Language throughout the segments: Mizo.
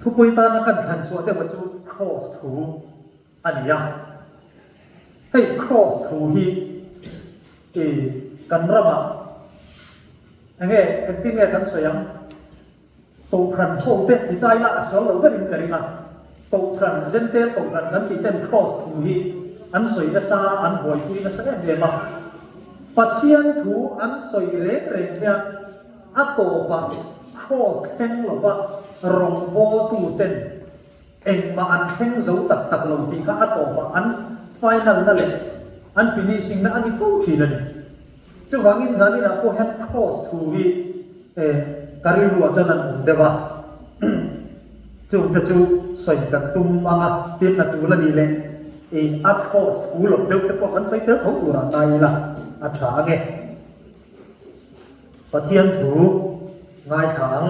Thupui tana kan thlan chhuah deuha chu Kraws thu a ni a. Hei Kraws thu hi i kan ramah enge engtin nge kan sawi ang? Kohhran ho te ti ta ila a sual lo berin ka ring a. Kohhran, Zentel kohhran kan tih ten Kraws thu hi an sawi nasa a, an buaipui nasa em em a. Pathian thu an sawi reng reng hian a tawpah Kraws thleng lova rawngbawltu ten engmah an thleng zo tak tak lo tih kha a tawpah an final na leh an finishing na a ni fo thin a ni. Chuvangin zaninah pawh hian Kraws thu hi ka rilruah chuan an awm deuh a, chungte chu sawi kan tum ang a, tin a tul a nih leh a Kraws thu lo deuh te pawh kan sawi tel tho turah ngai ila a tha ang e. Pathian thu ngaithla ang.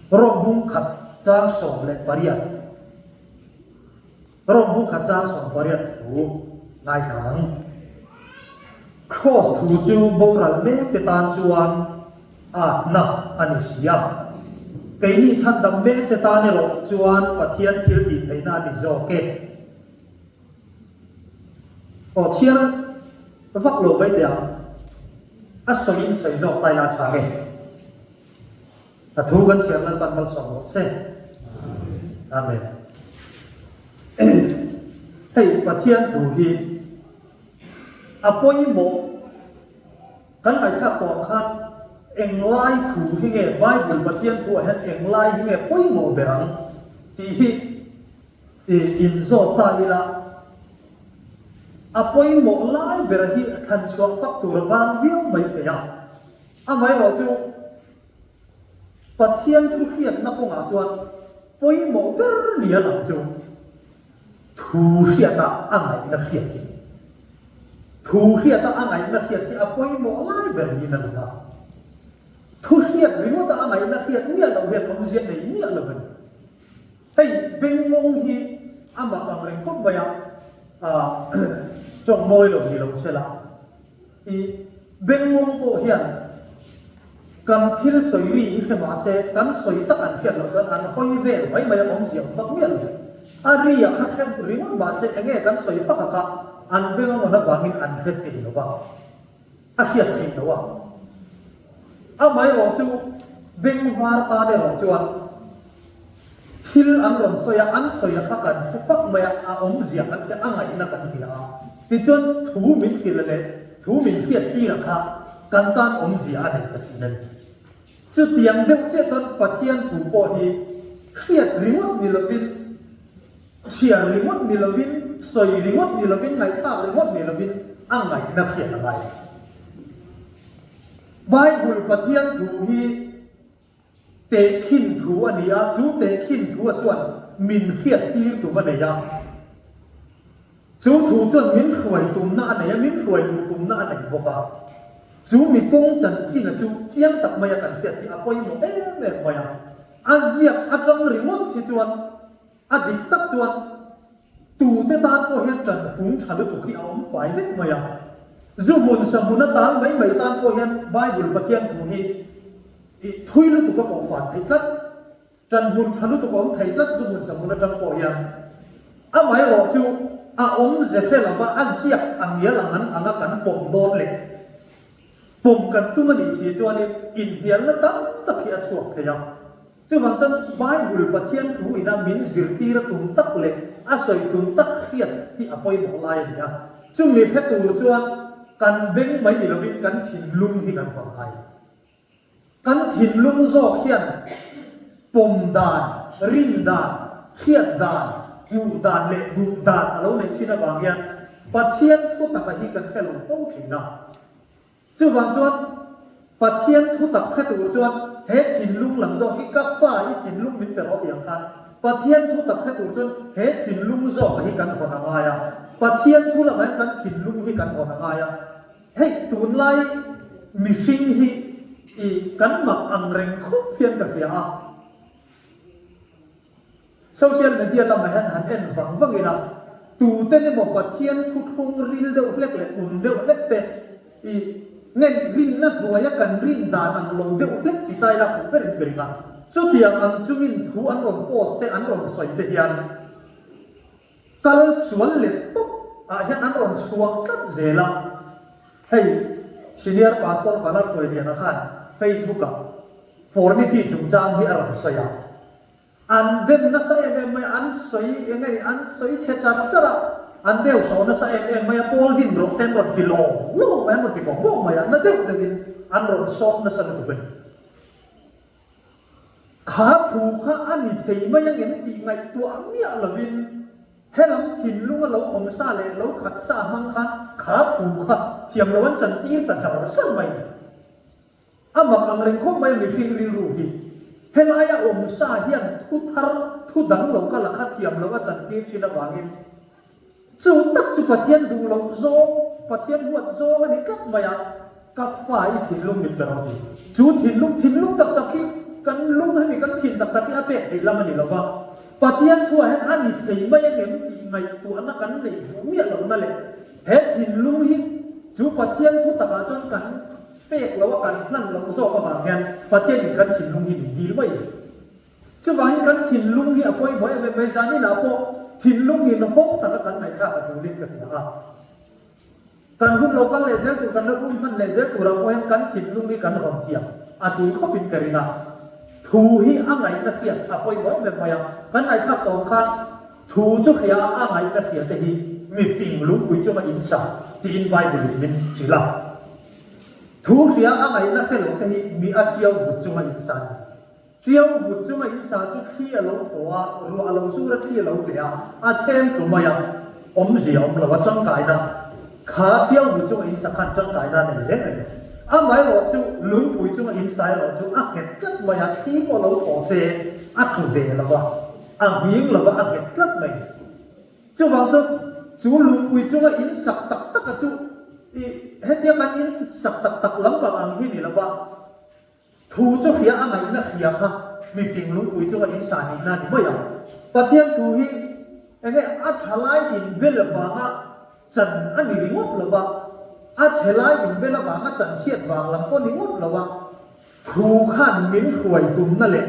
Rawng bung khat chang 18. Rawng bung khat chang 18 thu ngaithla ang. Kraws thu chu boral mek te tan chuan atna a ni si a. Keini chhandam mek te tan erawh chuan Pathian thil tih theihna a ni zawk e. Aw chhiar vak lo mai teh ang. A sawiin sawi zawk ta ila a tha nge? A thu kan chhiar Lalpan malsawm rawh che. Amen. Hei Pathian thu hi a pawimawh kan ngaihthlak tawh ang khan englai thu hi nge Bible Pathian thu ah hian englai hi nge pawimawh ber ang tih hi I inzawt ta ila, a pawimawh lai ber hi thlan chhuah fak tur a vang viau mai thei a. Amaherawh chu Pathian thu hriatna kawngah chuan pawimawh ber ni a lang chu thu hriata a ngaihna hriat hi. Thu hriata a ngaihna hriat hi a pawimawh lai ber niin a lang a. Thu hriat ringawta a ngaihna hriat miah loh hian awmzia nei miah lo a ni. Hei bengngawng hi a mak ang reng khawp mai a, tawng mawi lo ni lo se la, i bengngawng pawh hian kan thil sawi ri hi hre mah se kan sawi tak an hriat loh chuan an hawi vel mai mai a, awmzia awm vak miah lo. A ri a kha hre ringawt mah se enge kan sawi vak a kha an bengawn avangin an hre thei lo va. A hriat theih loh a. Amaherawh chu bengvar tan erawh chuan thil an rawn sawi a, an sawi a kha kan hre fak mai a, a awmzia kan hria, a ngaihna kan hria a. Tichuan thu min hrilh leh thu min hriat tir a kha kan tan awmzia a nei ta thin a ni. Chutiang deuh chiah chuan Pathian thu pawh hi hriat ringawt ni lovin, Chhiar ringawt ni lovin, sawi ringawt ni lovin, ngaihthlak ringawt ni lovin a ngaihna hriat a ngai. Bible Pathian thu hi tehkhin thu a ni a, chu tehkhin thu a chuan min hriat tir tum a nei a. Chu thu chuan min hruai tumna a nei a, min hruai luh tumna a nei bawk a. Chu mi kawng chanchina chu chiang tak maia kan hriat hi a pawimawh em em mai a. A ziak atang ringawt hi chuan A dik tak chuan tute tan pawh hian ṭanfung ṭha lutuk hi a awm fai vek mai a. Zu hmun sa hmun atan mai mai tan pawh hian Bible Pathian thu hi i thui lutuk a pawh fan theih tlat. Ṭanhmun ṭha lutuk a awm thei tlat zu hmun sa hmun aṭang pawh hian. Amaherawh chu a awmze hre lova a ziak a ngial ang an anga kan pawm dawn leh pawm kan tum a nih si chuanin inhnialna tam tak hi a chhuak thei a. Chuvang chuan Bible Pathian thu ina min zirtir a tum tak leh a sawi tum tak hriat hi a pawimawh lai a ni a. Chumi hre tur chuan kan beng mai ni lovin kan thinlung hi kan hmang ngai. Kan thinlung zawk hian pawm dan, rin dan, hriat dan, hmuh dan leh duh dan a lo neih thin avang hian Pathian thu taka hi kan hre lo fo thin a. Chuvang chuan Pathian thutak hre tur chuan he thinlung lam zawk hi ka fa i thinlung min pe rawh tih ang khan Pathian thutak hre tur chuan he thinlung zawk hi kan hawn a ngai a, Pathian thu lamah hian kan thinlung hi kan hawn a ngai a. Hei tunlai mihring hi i kan mak ang reng khawp hian ka hria a. Social media lamah hian han en vang vang ila, tuten emaw Pathian thuthlung ril deuh hlek leh un deuh hlek te i Nge rinna hnuaia kan rin dan ang lo deuh hlek ti ta ila fuh berin ka ring a. Chutiang ang chungin thu an rawn post te an rawn sawi te hian kal sual let tawp ah hian an rawn chhuak tlat zel a. Hei Senior Pastor Vala Hruailiana khan Facebook ah Fornity chungchang hi a rawn sawi a. An dem nasa em em mai a, an sawi eng nge ni, an sawi chhe char char a, an deu sawh nasa em em mai a, pawl din rawh te an rawn ti lawng lawng mai, an rawn ti bawk bawk mai a, na deuh deuhin an rawn sawm nasa lutuk a ni. Kha thu kha a ni thei mai ang em tih ngaihtuah miah lovin helam thinlung a lo awm sa leh lo khat sa hmang khan kha thu kha thiam lo an chantir ta zar zar mai a ni. A mak ang reng khawp mai mihring rilru hi. Helaia awm sa hian thu thar, thu dang lo ka la kha thiam lo a chantir thin avangin chu tak chu Pathian duh loh zawng, Pathian huat zawng a ni tlat mai a, ka fa i thinlung mit ber a ti. Chu thinlung, thinlung tak tak hi kan lung hemi kan thin tak tak hi a pek theih lam a ni lo va, Pathian thuah hian a ni thei mai angem tih ngaihtuahna kan neih duh miah lohna leh he thinlung hi chu Pathian thu takah chuan kan Pek lo a kan hlan loh zawk avang hian Pathianin kan thinlung hi min dil mai a ni. Chuvangin kan thinlung hi a pawimawh em em mai, zaninah pawh thinlung in hawng taka kan ngaihthlak a tulin ka hria a. Kan hun lo kal leh zel tur, kan la rum hman leh zel turah pawh hian kan thinlung hi kan hawn thiam a tul khawpin ka ring a. Thu hi a ngaihna hriat a pawimawh em em mai a, kan ngaihthlak tawng khan Thu chu hria a a ngaihna hria te hi mi fing lungpui chunga in sa tiin Bible in min chilh a. Thu hria a ngaihna hre lo te hi mi a tiau vut chunga in sa ni. Tiau vut chunga in sa chu thli a lo thaw a, ruah a lo zur a thli a lo tleh a, a chhem tlu mai a, awmzia a awm lo a, tangkaina kha tiau vut chunga in sa khan tangkaina a nei reng reng lo. Amaherawh chu lungpui chunga in sa erawh chu a nghet tlat mai a, thli pawh lo thaw se a tlu ve lo a. A nghing lova a nghet tlat mai. Chuvang chuan chu lungpui chunga in sak tak taka chu i hetia kan in sak tak tak lampang ang hi ni lova, thu chu hria a ngaihna hria kha mifing lungpui chunga in sa nihna a ni mai ang. Pathian thu hi enge a tha lai inbel vanga chan a ni ringawt lova, a chhe lai inbel avanga chan chhiat vang lam pawh ni ngawt lova, Thu khan min hruai tumna leh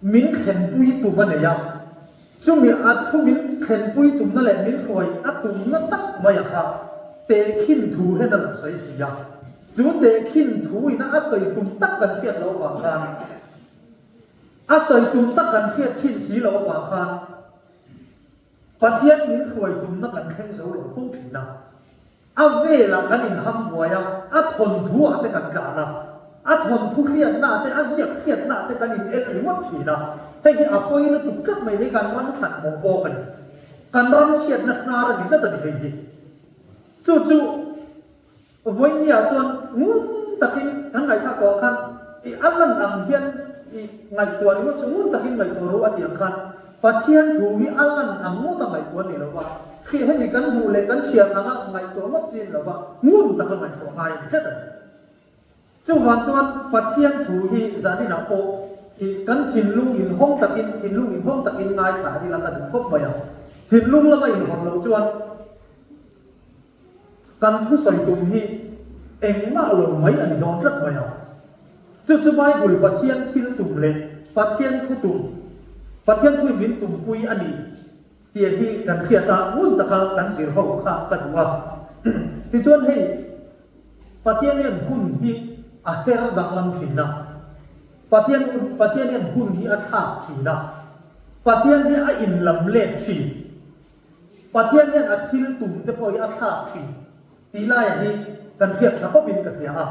min thlenpui tum a nei a, chumi a thu min thlenpui tumna leh min hruai a tumna tak mai a kha tehkhin thu hian a rawn sawi si a. Chu tehkhin thu ina a sawi tum tak kan hriat loh avang khan, a sawi tum tak kan hriat thin si loh avang khan Pathian min hruai tumna kan thleng zo lo fo thin a. A velah kan inham buai a, a thawnthu ah te kan tlan a, a thawnthu hriatna ah te, a ziak hriatna ah te kan in el ringawt thin a, hei hi a pawi lutuk tlat mai nei kan ram that mawh bawk a ni. Kan ram chhiatna hnar a ni tlat a ni hei hi. Chu chu Vawinia chuan ngun takin kan ngaihthlak tawh ang khan i a lan ang hian i ngaihtuah ringawt chu ngun takin ngaihtuah ru a tih ang khan Pathian thu hi a lan ang ngawt a ngaihtuah a ni lo va, hri hemi kan hmuh leh kan chhiar anga ngaihtuah ngawt chi a ni lo va, ngun taka ngaihtuah ngai a ni tlat a ni. Chuvang chuan Pathian thu hi zaninah pawh i kan thinlung inhawng takin, thinlung inhawng takin ngaithla ila ka duh khawp mai ang. Thinlung lama inhawn loh chuan Kan thusawi tum hi engmah lo mai a ni dawn tlat mai a. Chu chu Bible Pathian thil tum leh Pathian thu tum, Pathian thuin min tumpui a ni tih hi kan hriat a, ngun taka kan zir ho kha ka duh a. Tichuan hei Pathian hian hun hi a her danglam thin a, Pathian Pathian hian hun hi a thlak thin a, Pathian hi a inlam let thin. Pathian hian a thil tum te pawh hi a thlak thin tih laiah hi kan hriat tha khawpin ka hria a.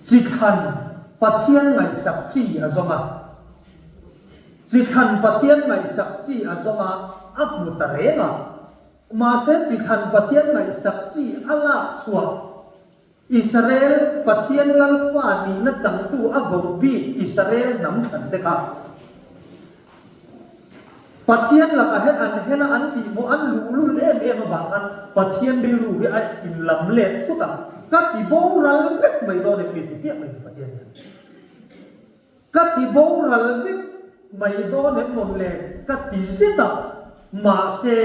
Chi thlan Pathian ngaihsak chi a zawng a. Chi thlan Pathian ngaihsak chi a zawng a, a hmu ta reng a. Mahse chi thlan Pathian ngaihsak chi a lak chhuah Israel Pathian lal fa nihna changtu a voh bik Israel hnam thlan te kha Pathian lakah hian an hel a, an tih maw, an luhlul em em avang khan Pathian rilru hi a inlam let thut a, ka ti boral vek mai dawn em mi ti piah mai ni Pathian hian. Ka ti boral vek mai dawn em mawn le ka ti zet a, mahse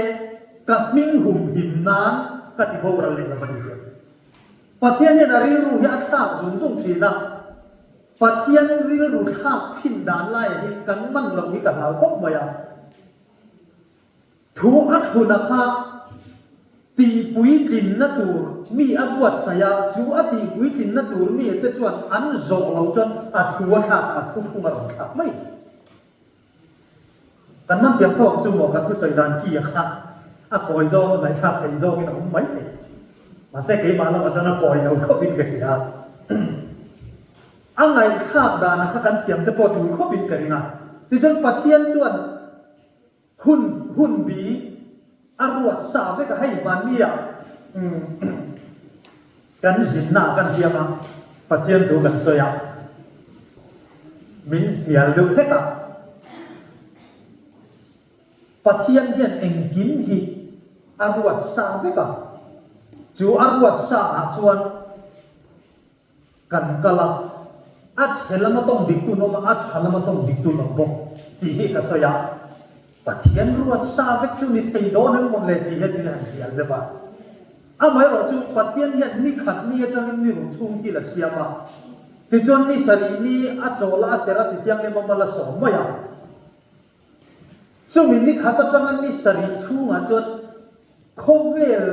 ka hming humhim nan. ka ti boral leh lo a ni hian. Pathian hian a rilru hi a thlak zung zung thin a, Pathian rilru thlak thin dan laia hi kan man loh hi ka hlau khawp mai a. Thu a thluna kha tihpuitlinna tur mi a buatsaih a, chu a tihpuitlinna tur mi te chuan an zawh loh chuan a thu a thlak a, a thuthlung a rawn thlak mai. Kan man thiam tho ang chu maw ka thusawi dan ki a kha a kawi zawng a ngaihthlak theih zawngin a awm mai thei. Mahse keimah lamah chuan a kawi lo khawpin ka hria. A ngaihthlak dana kha kan thiam te pawh tul khawpin ka ring a. Tichuan Pathian chuan Hun hun bi a ruat sa vek a, hei hmanni ah kan zinna ah kan hliam a, Pathian thu kan sawi a, min hnial deuh hlek a, Pathian hian engkim hi a ruat sa vek a, chu a ruat sa ah chuan Kan kal a, a chhe lama tawng diktu an awm a, a tha lama tawng diktu an awm bawk tih hi ka sawi a, Pathian ruat sa vek chu ni thei dawn em mawn le tih hian min han hnial deuh a. Amaherawh chu Pathian hian ni khat ni atangin ni ruk chhung thil a siam a, tichuan ni sarih ni a chawl a, a serh a tithianghlim a mal a sawm mai a. Chumi ni khat atanga ni sarih chhungah chuan khawvel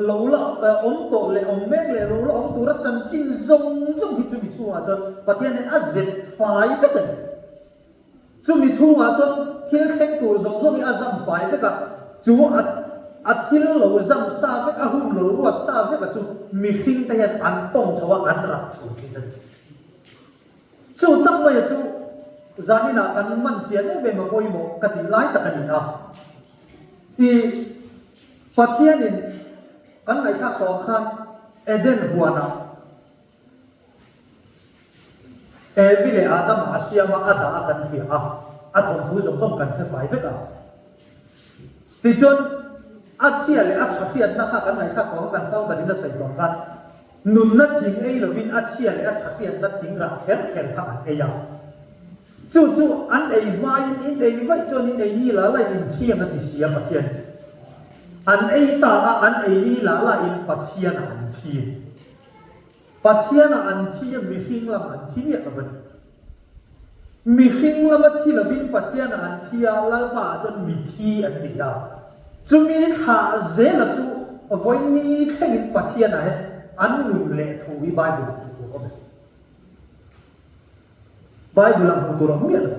lo la awm tawh leh awm mek leh lo la awm tura chanchin zawng zawng hi chumi chhungah chuan Pathian hian a zep fai vek a ni. Chumi chhungah chuan thil thleng tur zawng zawng hi a zam fai vek a, chu a a thil lo zam sa vek, a hun lo ruat sa vek a chu mihring te hian an tawng chho a, an rah chho thin a ni. Chu tak maia chu zaninah kan man chian em em a pawimawh ka tih lai tak a ni a. I Pathianin kan ngaihthlak tawh ang khan Eden huanah Evi leh Adama a siam a, a dah a kan hria a, a thawmthu zawng zawng kan hre fai vek a. Tichuan a chhia leh a tha hriatna kha kan ngaihthlak tawh ang kan founder in a sawi tawh ang khan Nunna thing ei lovin a chhia leh a tha hriatna thing rah kher kher kha an ei a. Chu chu an ei hmain in ei vaih chuan in ei ni la la in inthiang a ti si a Pathian. An ei ta a, an ei ni la la in Pathianah an thi. Pathianah an thi a, mihring lamah an thi miah lo a ni. Mihring lama thi lovin Pathianah an thi a, Lalpa ah chuan mithi an ni a. Chumi thlah zela chu vawiin thlengin Pathianah hian an nun leh thu hi Bible ah hmuh tur awm em? Bible ah hmuh tur awm miah lo.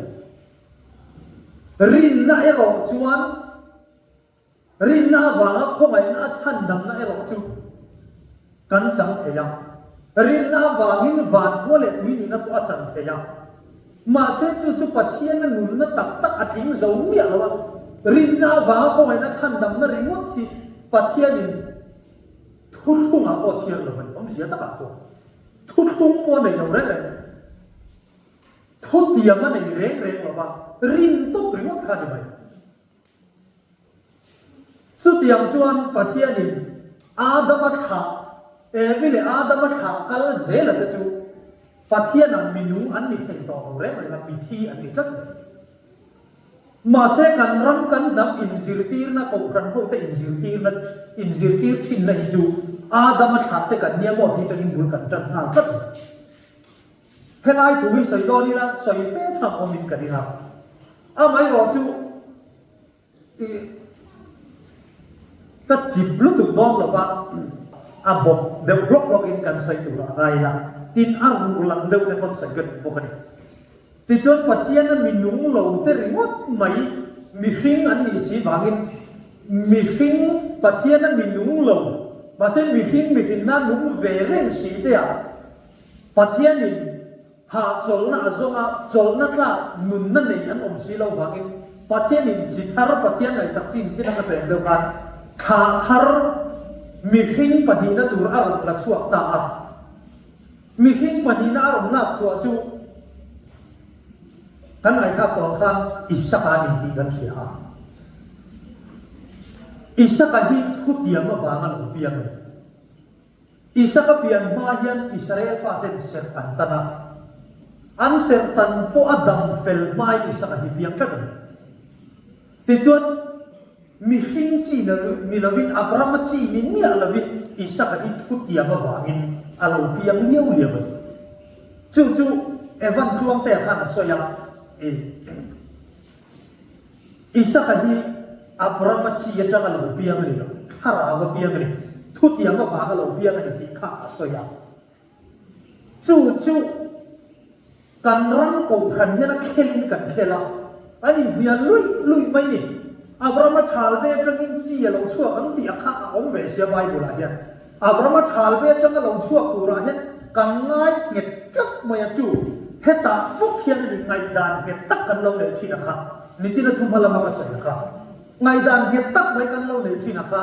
Rinna erawh chuan Rinna avanga khawngaihna a chhandamna erawh chu kan chang thei a. Rinna avangin van khua leh tui nihna pawh a chan thei a. Mahse chu chu Pathiana nunna tak tak a tling zo miah lo a. Rinna avanga khawngaihna chhandamna ringawt hi Pathianin thuthlungah pawh a chhiar lo a ni. Awmzia takah pawh thuthlung pawh a nei lo reng reng. Thutiam a nei reng reng lo va, rin tawp ringawt kha a ni mai. Chutiang chuan Pathianin Adama thlah, Evi leh Adama thlah kal zela te chu Pathianah minung an ni thei tawh lo reng reng a, mithi an ni tlat mai. Mahse kan ram kan hnam inzirtirna, kohhran hote inzirtirna, inzirtir thinna hi chu Adama thlah te kan nia maw tih atangin bul kan tan nghal tlat mai. Helai thu hi sawi dawn ila sawi fe tham awmin ka ring a. Amaherawh chu i ka chip lutuk dawn lo va, a bawp deuh hlawk hlawkin kan sawi tur a ngai ila, tin a ruh lang deuh te pawn sawi ka duh bawk a ni. Tichuan Pathiana mi nung lo te ringawt mai mihring an nih si vangin mihring Pathiana mi nung lo mahse mihring mihrinna nung ve reng si te ah Pathianin hahchawlhna a zawng a, chawlhna tlak nunna nei an awm si lo vangin Pathianin chi thar, Pathian ngaihsak chi ni chin a ka sawi ang deuh khan thlah thar mihring pahnihna tur a rawn la chhuak ta a. Mihring pahnihna a rawn lak chhuah chu kan ngaihthlak tawh ang khan Isaka a ni tih kan hria a. Isaka hi thutiam avanga lo piang a ni. Isaka pian hma hian Israel faten serh an tan a, an serh tan pawh a dam fel hmain Isaka hi piang tlat a ni. Tichuan. Mihring chi ni lovin, Abrahama chi ni miah lovin Isaka hi thutiam avangin a lo piang liau liau a ni. Chu chu Evan Tluangtea khan a sawi a, Isaka hi Abrahama chi atanga lo piang a ni lo, thlarau a piang a ni, thutiam avanga lo piang a ni tih kha a sawi a. Chu chu kan ram kohhran hian a khelin kan khel a, an inhnial luih luih mai ni. Abrahama thal ve atangin chi a lo chhuak ang tih a kha a awm ve sia Bible ah hian. Abrahama thal ve atanga lo chhuak turah hian kan ngai nghet tlat mai a chu hetah bawk hian a ni ngaihdan nghet tak kan lo neih thin a kha. Nichina thu hma lama ka sawi a kha. Ngaihdan nghet tak mai kan lo neih thin a kha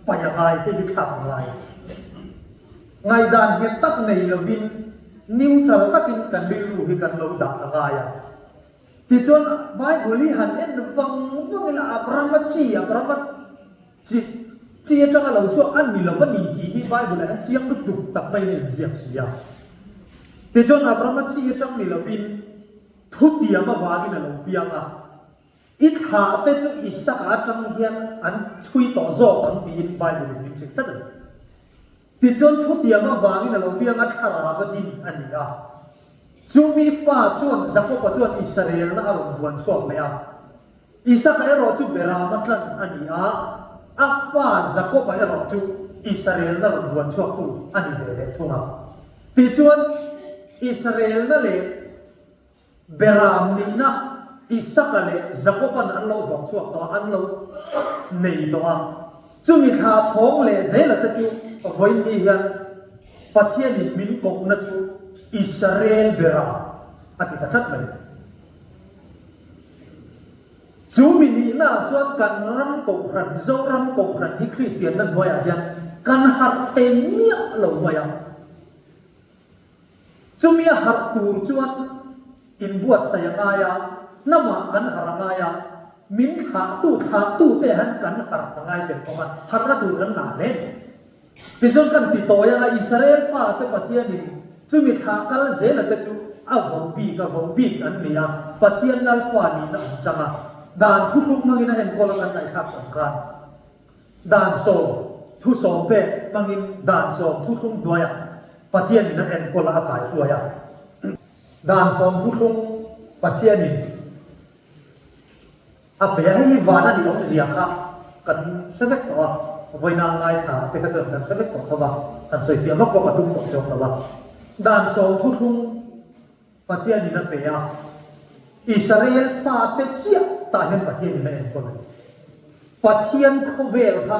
paih a ngai, hei hi thlak a ngai. Ngaihdan nghet tak nei lovin neutral takin kan rilru hi kan lo dah a ngai a. Tichuan Bible hi han en vang vang ila Abrahama chi, Abrahama chi, chi atanga lo chhuak a ni lo a ni tih hi Bible ah hian chiang lutuk tak maiin a inziak si a. Tichuan Abrahama chi atang ni lovin thutiam avangin a lo piang a. I thlah te chu Isaka atang hian an chhui tawh zawk ang tiin Bible in min hrilh tlat a ni. Tichuan thutiam avangin a lo piang a thlarau a din a ni a. Chumi fa chuan Jakoba chuan Israelna a rawn buan chhuak leh a. Isaka erawh chu Berama tlan a ni a, a fa Jakoba erawh chu Israelna rawn buan chhuaktu a ni ve leh thung a. Tichuan Israelna leh Beram nihna Isaka leh Jakoban an lo hlawh chhuak tawh a, an lo nei tawh a. Chumi thla chhawng leh zela te chu vawiin hian Pathianin min kohna chu Israel Beram a ti ta tlat mai. Chu mi nihnaah chuan kan ram kohhran, Zoram kohhran hi Kristianna hnuaiah hian kan harh thei miah lo mai a. Chumi a harh tur chuan inbuatsaih a ngai a, hnamah kan harh a ngai a, min thlahtu thlahtute han kan harh a ngai tel bawk a, harhna tur kan ngah hle mai. Tichuan kan ti tawi anga Israel fate Pathianin chumi thlah kal zela te chu a vo bik a vo bik an ni a, Pathian Lalfa nihna an chang a, dan thuthluk hmangin a enkawl a kan ngaihthlak awm khan. Dan sawm, thu sawm pek hmangin dan sawm thuthlung hnuaiah Pathianin a enkawl a, a kaihruai a. Dan sawm thuthlung Pathianin a pe a, hei hi van a nih awmzia kha kan hre vek tawh a, vawiina ngaithla te kha chuan kan hre vek tawh tho va, kan sawi fiah vak bawk a tum tawh chuang lo a. Dan sawm thuthlung Pathianin a pe a, Israel fate chiah tah hian Pathianin a enkawl a ni. Pathian khawvel kha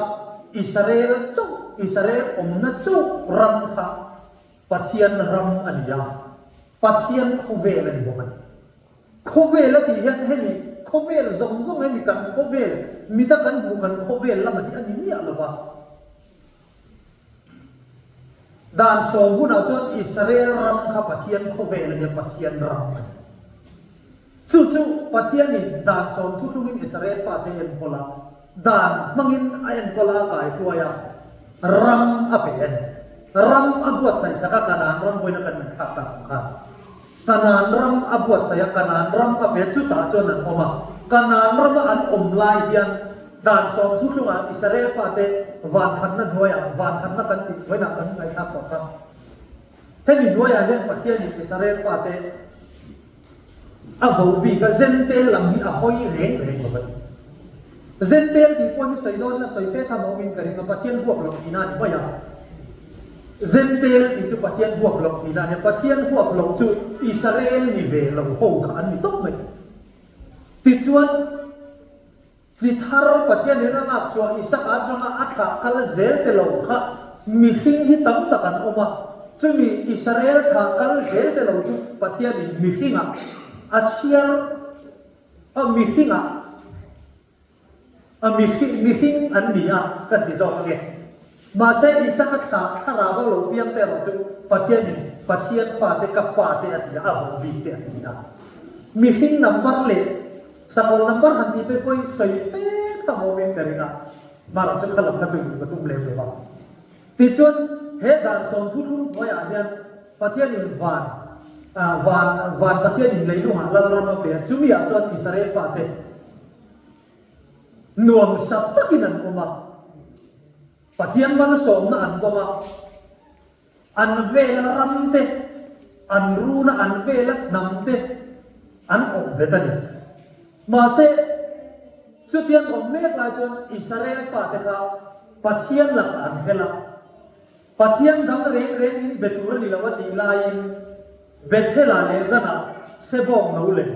Israel chauh, Israel awmna chauh ram kha Pathian ram a ni a, Pathian khawvel a ni bawk a ni. Khawvel a tih hian hemi khawvel zawng zawng hemi kan khawvel, mita kan hmuh kan khawvel lamah hi a ni miah lo va. Dan sawm hunah chuan Israel ram kha Pathian khawvel a nia, Pathian ram a ni. Chu chu Pathianin dan sawm thuthlungin Israel fate a enkawl a, dan hmangin a enkawl a, a kaihruai a, ram a pe a ni. Ram a buatsaih sak a, Kanaan ram vawiin a kan inthlak tak ang khan. Kanaan ram a buatsaih a, Kanaan ram a pe a, chutah chuan an awm a. Kanaan rama an awm lai hian Dan sawm thuthlungah Israel fate van khatna hnuaiah, van khatna kan tih hnuaiah kan ngaihthlak tawh kha. Hemi hnuaiah hian Pathianin Israel fate a vo bik a, Zentel lam hi a hawi reng reng lo a ni. Zentel tih pawh hi sawi dawn la sawi fe tham a awmin ka ring a, Pathian huap loh tihna a ni mai a. Zentel tih chu Pathian huap loh tihna a ni a, Pathian huap loh chu Israel ni ve lo ho kha an ni tawp mai. Tichuan. Chi thar Pathian in a lak chhuah Isaka atanga a thlah kal zel te lo kha mihring hi tam tak an awm a, chumi Israel thlah kal zel te lo chu Pathian in mihringah a chhiar a mihringah a mihring an ni a kan ti zawk ange. Mahse Isaka thlah thlarau a lo piang te erawh chu Pathian in Pathian fate ka fate a ti a, a vawh bik te a ti a. Mihring number leh Sakawlh number han tih te pawh hi sawi fe kha maw in ka ring a, mahra chu kha lam kha chu duh ka tum lem lo va. Tichuan he dan sawm thuthlung hnuaiah hian Pathianin van van van Pathianin leilungah Lalram a pe a, chumi ah chuan Israel fate. Nuamsa takin an awm a, Pathian malsawmna an dawng a, an vela ram te, an runa an vela hnam te an awm vet a ni. Mahse, chutiang awm mek lai chuan Israel fate kha Pathian lakah an hel a. Pathian dang reng reng in be tur a ni lo a tih laiin Bethel-ah leh Dan-ah Sebawng no leh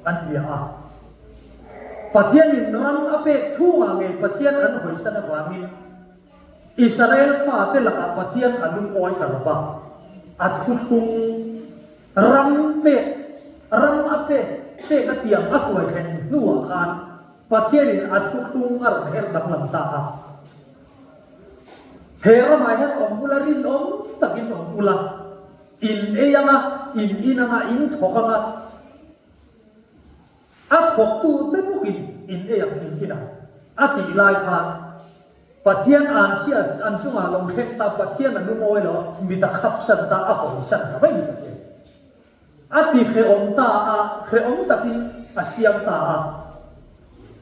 an bia a. Pathianin ram a pek chhungah ngei Pathian an hawisan avangin Israel fate lakah Pathian a lungawi ta lo va, a thuthlung ram pek ram a pek pek a tiang a hruai thlen hnuah khan Pathianin a thuthlung a rawn her danglam ta a. He ramah hian awm ula rinawm takin awm ula, in ei anga, in in anga, in thawk anga, a thawktu te bawkin in ei ang, in in ang a tih lai khan Pathian an chhia an chungah lo thleng ta, Pathian a lungawi lo a, mit a khapsan ta, a hawisan ta mai ni Pathian. A ti hrehawm ta a, hrehawm takin a siam ta a.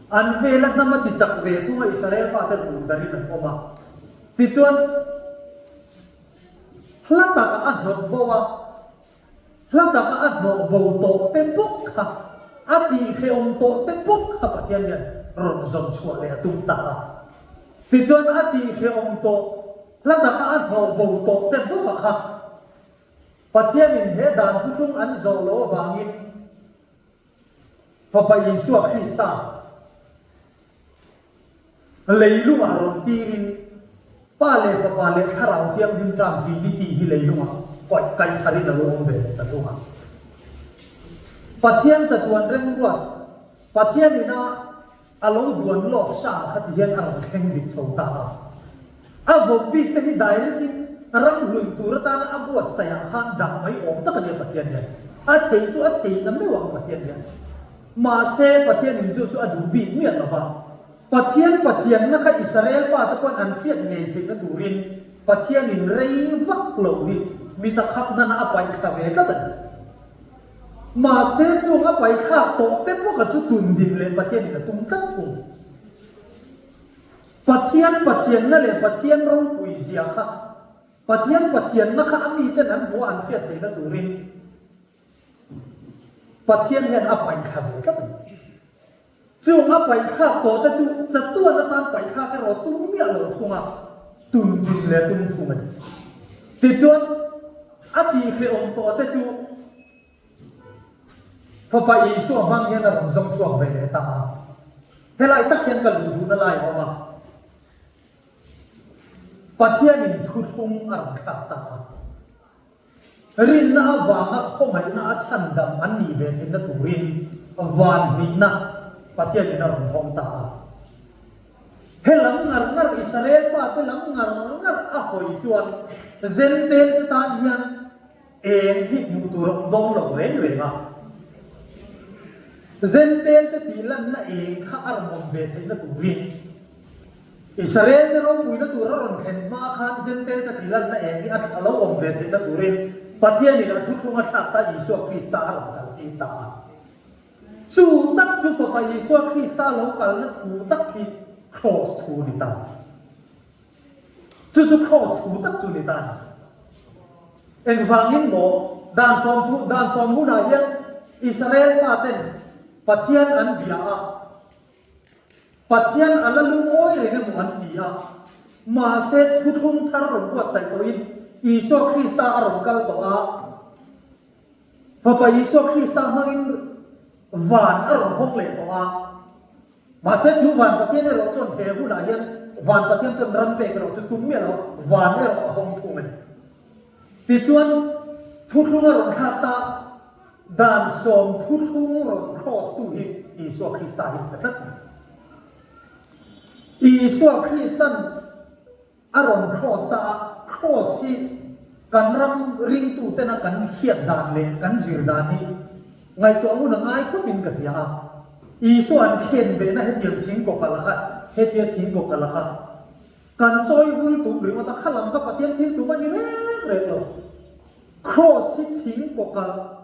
An vela hnam a ti chak ve thung a, Israel fate rul darin an awm a. Tichuan, hla takah a hnawt bo a, hla takah a hnawh bo tawh te bawk kha, a tih hrehawm tawh te bawk kha Pathian hian rawn zawn chhuah leh a tum ta a. Tichuan, a tih hrehawm tawh, hla takah a hnawh bo tawh te bawka kha, Pathianin he dan thuthlung an zawh loh avangin Fapa Isua Krista leilungah rawn tirin Pa leh Fapa leh Thlarau Thianghlim ṭam Trinity hi leilungah kaih kaih tharin a lo awm ve leh ta thung a. Pathian chatuan remruat Pathianin a A lo duan lawk sa kha ti hian a rawn thleng dik chho ta a. A vawm bik te hi direct in ram hlun tur atana a buatsaih ah khan dah mai awm tak a nia Pathian hian. A thei chu a thei na meuh ang Pathian hian. Mahse Pathian in chu chu a duh bik miah lo va. Pathian Pathianna kha Israel fate pawn an hriat ngei theihna turin Pathian in rei vak lo hi mi ta khap nana a paih thla ve tlat a ni. Mahse chung a paithlak tawh te bawka chu tun din leh Pathianin a tum tlat thung. Pathian Pathianna leh Pathian ropui zia kha, Pathian Pathianna kha a miten an hmuh a an hriat theihna turin Pathian hian a paithla ve tlat a ni. Chung a paihthlak tawh te chu chatuan atan paihthlak erawh tum miah lo thung a, tun din leh tum thung a ni. Tichuan, a tihhrehawm tawh te chu Fapa Isua hmang hian a rawn zawng chhuak ve leh ta a. Helai tak hian ka luh duhna lai a awm a. Pathianin thuthlung a rawn thlak ta a. Rinna avanga khawngaihna a chhandam an nih ve theihna turin van hnihna Pathianin a rawn hawng ta a. He lam ngar ngar Israel fate lam ngar ngar a hawi chuan Zentel te tan hian eng hi hmuh tur a awm dawn lo reng reng a. Zentel te tih lanna eng kha a rawn awm ve theihna turin Israel te ropuina tur a rawn thlen hma khan Zentel ka tih lanna eng hi a lo awm ve theihna turin Pathianin a thuthlung a thlak ta Isua Krista a rawn kaltir ta a. Chu tak chu Fapa Isua Krista lo kalna thu tak hi Kraws thu a ni ta. Chu chu Kraws thu tak chu a ni ta a ni. Engvangin maw dan sawm thu dan sawm hunah hian Israel faten Pathian an bia a, Pathian a la lungawi reng emaw an ti a, mahse thuthlung thar rawn buatsaih tawhin Isua Krista a rawn kal tawh a, Fapa Isua Krista hmangin van a rawn hawng leh tawh a, mahse chu van Pathian erawh chuan he hunah hian van Pathian chuan ram pek erawh chu tum miah lo, van erawh a hawng thung a ni. Tichuan thuthlung a rawn thlak ta. Dan sawm thuthlung rawn cross tu hi Isua Krista hi a tlat mai. Isua Kristan a rawn cross ta a, cross hi kan ram ringtu tena kan hriat dan leh kan zir dan hi ngaihtuah ngun a ngai khawpin ka hria a. Isua an khen behna hetiang thing kawkalh kha, hetia thing kawkalh kha kan chawi vul tum ringawt a, kha lam kha Pathian thil tum a ni reng reng lo. Kraws hi thing kawkalh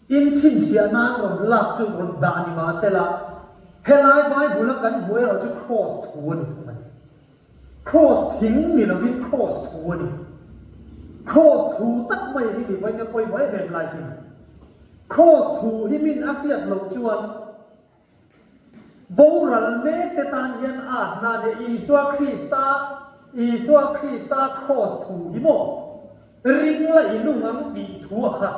in chhinchhiah nan rawn lak chu rawn dah ni mah sela, Helai Bible-a kan hmuh erawh chu Kraws thu a ni thung a ni. Kraws thing ni lovin Kraws thu a ni. Kraws thu tak mai hi ni vawiin a pawimawh em em lai chu ni. Kraws thu hi min a hriat loh chuan boral mek te tan hian a atna a nia. Isua Krista, Isua Krista Kraws thu hi maw ring la i nung ang tih thu a kha.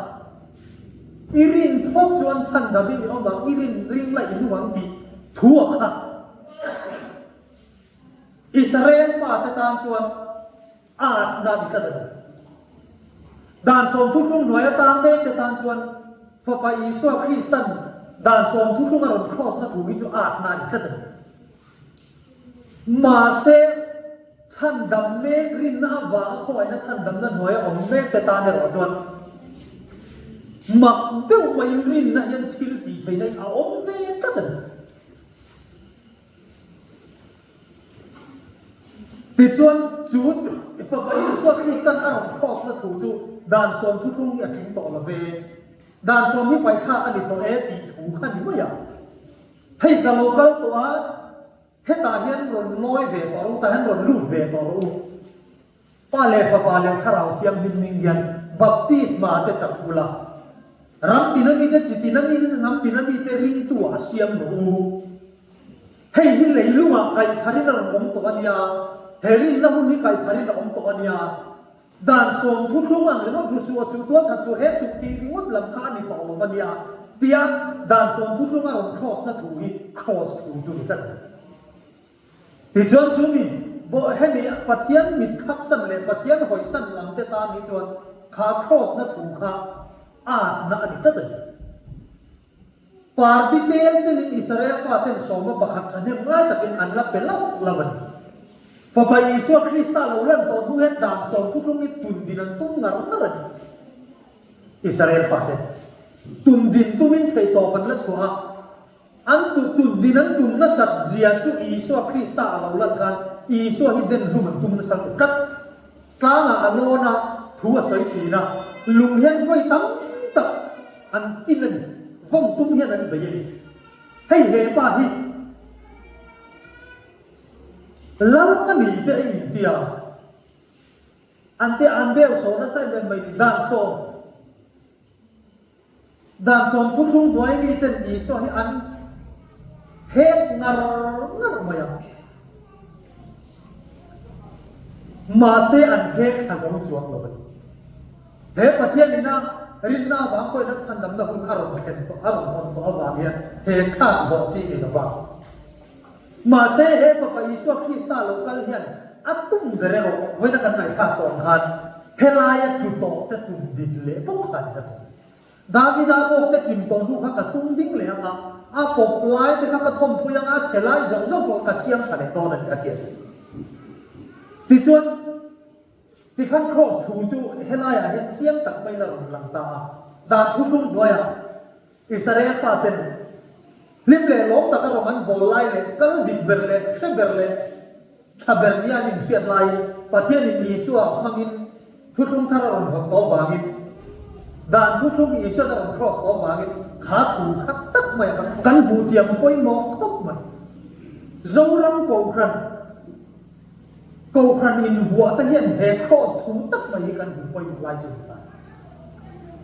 I rin phawt chuan chhandam in i awm ang, i rin ring la i nung ang tih thu a kha. Israel fate tan chuan atna ni tlat a ni. Dan sawmthuthlung hnuaia tan mekte tan chuan Fapa Isua Kristan dan sawmthuthlung a rawn cross na thu hi chu atna ni tlat a ni. Mahse, chhandam mek rinna avanga khawngaihna chhandamna hnuaia awm mekte tan erawh chuan mak deuh maiin rinna hian thil tih theihna hi a awm ve tlat a ni. Tichuan, chu Fapa Isua Kristan a rawn cross na thu chu dan sawm thuthlung hi a tling tawh lo ve, dan sawm hi paithlak a ni tawh e tih thu kha ni mai a. Hei ka lo kal tawh a, hetah hian rawn lawi ve tawh rawh u, tah hian rawn lut ve tawh rawh u. Pa leh Fapa leh Thlarau Thianghlim hming hian baptisma te chak ula, ram tina mite, chi tina mite, hnam tina mite ringtu ah siam rawh u. Hei hi leilungah kaihpharin a rawn awm tawh a nia, he rinna hun hi kaihpharin a awm tawh a nia. Dan sawm thuthlung ang ringawt ru suh a chu tual that suh he chuk tih ringawt lam kha a ni tawh lo a nia tia dan sawm thuthlung a rawn cross na thu hi cross thu chu ni tlat a ni. Tichuan chu mi bawh hemi Pathian mit khapsan leh Pathian hawisan lam te tan hi chuan kha kraws na thu kha atna a ni tlat a ni. Party tel chenin Israel faten sawma pakhat thahnem ngai takin an la pe lauh lauh a ni. Fapa Isua Krista lo lan tawh hnu hian dan sawm thuthlung hi tun din an tum ngar ngar a ni. Israel faten tun din tumin theihtawp an la chhuah a. An tu tut din an tum nasat zia chu Isua Krista a lo lan khan Isua hi den hlum an tum nasa lu tlat. Tlangah a lawn a, thu a sawi thin a, lung hian vawi tam tak an tin a ni, vawm tum hian an bei a ni. Hei he pa hi Lal ka ni te a intia, an te an deu saw nasa em em mai ni, dan sawm. Dan sawm thuthlung hnuai miten Isua hi an hek ngar ngar mai a. Mahse an hek thla zo chuang lo a ni. He Pathian ina rinna avang pawhin a chhandamna hun a rawn thlen tawh, a rawn hawn tawh avang hian he thlak zawh chi ni lo va. Mahse he Fapa Isua Krista lo kal hian a tum ber erawh vawiina kan ngaihthlak tawh ang khan helaia tlu tawh te tum din leh bawk kha a ni ka tum. Davida bawk te chim tawh hnu kha ka tum ding leh ang a, a pawp lai te kha ka thawmpui ang a, a chhe lai zawng zawng pawh ka siam tha leh dawn a ni a ti a ni. Tichuan, tikhan Kraws thu chu helaiah hian chiang tak maiin a rawn lang ta a, dan thuthlung hnuaiah Israel faten hlim leh lawm taka rawng an bawl lai leh kal dik ber leh hre ber leh tha ber nia an inhriat laiin Pathianin Isua hmangin thuthlung thar a rawn hawn tawh vangin dan thuthlung Isuan a rawn cross tawh vangin kha thu khat tak mai a kan hmuh thiam pawimawh khawp mai. Zoram Kohhran Kohhran invuah te hian he kraws thu tak mai hi kan hmu pawimawh lai chu a ni ta.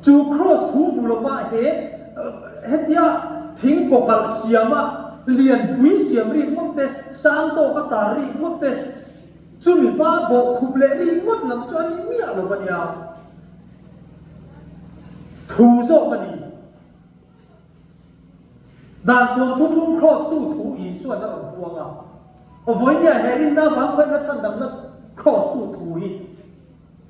Chu kraws thu hmu lova he hetia thing kawkalh siama lianpui siam rik ngawt te, sang tawka tar rik ngawt te, chumi pa bawhkhup leh rik ngawt lam chu a ni miah lo a nia. Thu zawk a ni. Dan sawm thuthlung kraws tu thu Isuan a rawn puang a, vawinia he rinna avang khawihna chhandamna kraws tu thu hi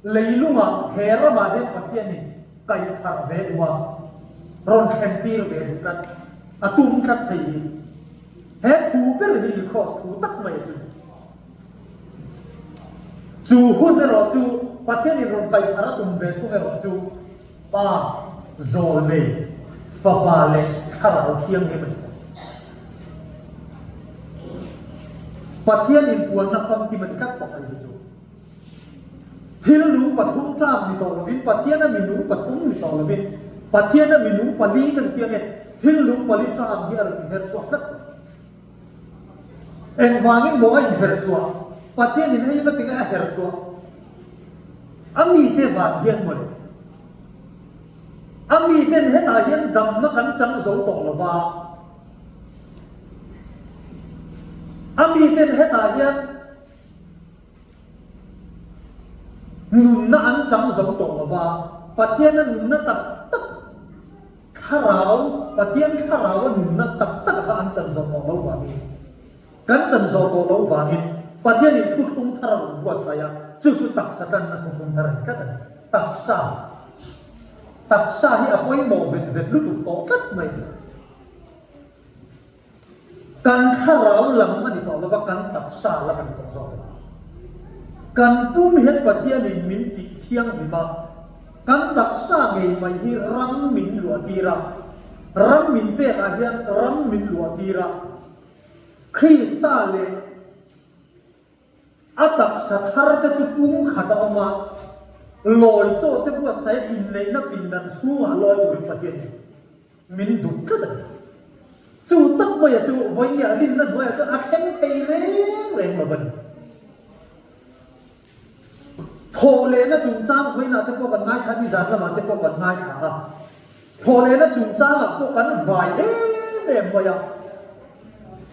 leilungah he ramah hian Pathianin kaih pharh ve duh a, rawn thlen tir ve duh tlat, a tum tlat thei hi. He thu ber hi ni kraws thu tak mai a chu ni. Chu hun erawh chu Pathianin rawn kaih pharh a tum ve thung erawh chu, Pa, Zawlnei, Fapa leh Thlarau Thianghlim a ni ta. Pathian inpuanna famkim a ni tlat tawh hei hi chu. Thil nung pathum tlak ni tawh lovin, Pathiana mi nung pathum ni tawh lovin, Pathiana mi nung pali kan ti ange, thil nung pali tlak hi a rawn inher chhuak tlat tawh. Engvangin maw a inher chhuah? Pathianin hei la tinge a her chhuah? A mite vang hian maw le? A miten hetah hian damna kan chang zo tawh lo va. A miten hetah hian nunna an chang zo tawh lo va. Pathiana nunna tak tak Thlarau, Pathian Thlarau a nunna tak tak kha an chan zawh tawh lo vangin, kan chan zawh tawh lo vangin Pathianin thuthlung thar a rawn buatsaih a, chu chu taksa tanna thuthlung thar a ni tlat a ni. Taksa, taksa hi a pawimawh vet vet lutuk tawh tlat mai. Kan thlarau lam a ni tawh lova, kan taksa lam a ni tawh zawk a ni. Kan pum hian Pathianin min tih thianghlim a, kan taksa ngei mai hi ram min luah tir a, ram min pekah hian ram min luah tir a, Krista leh a taksa thar te chu pum khat a awm a, lawi chaw te buatsaih inneihna pindan chhungah lawi turin Pathianin Min duh tlat a ni. Chu tak maia chu vawinia rinna hnuaiah chuan a thleng thei reng reng lo a ni. Thawhlehna chungchang vawiinah te pawh kan ngaithla a, nizan lamah te pawh kan ngaithla a. Thawhlehna chungchangah pawh kan vai em em mai a.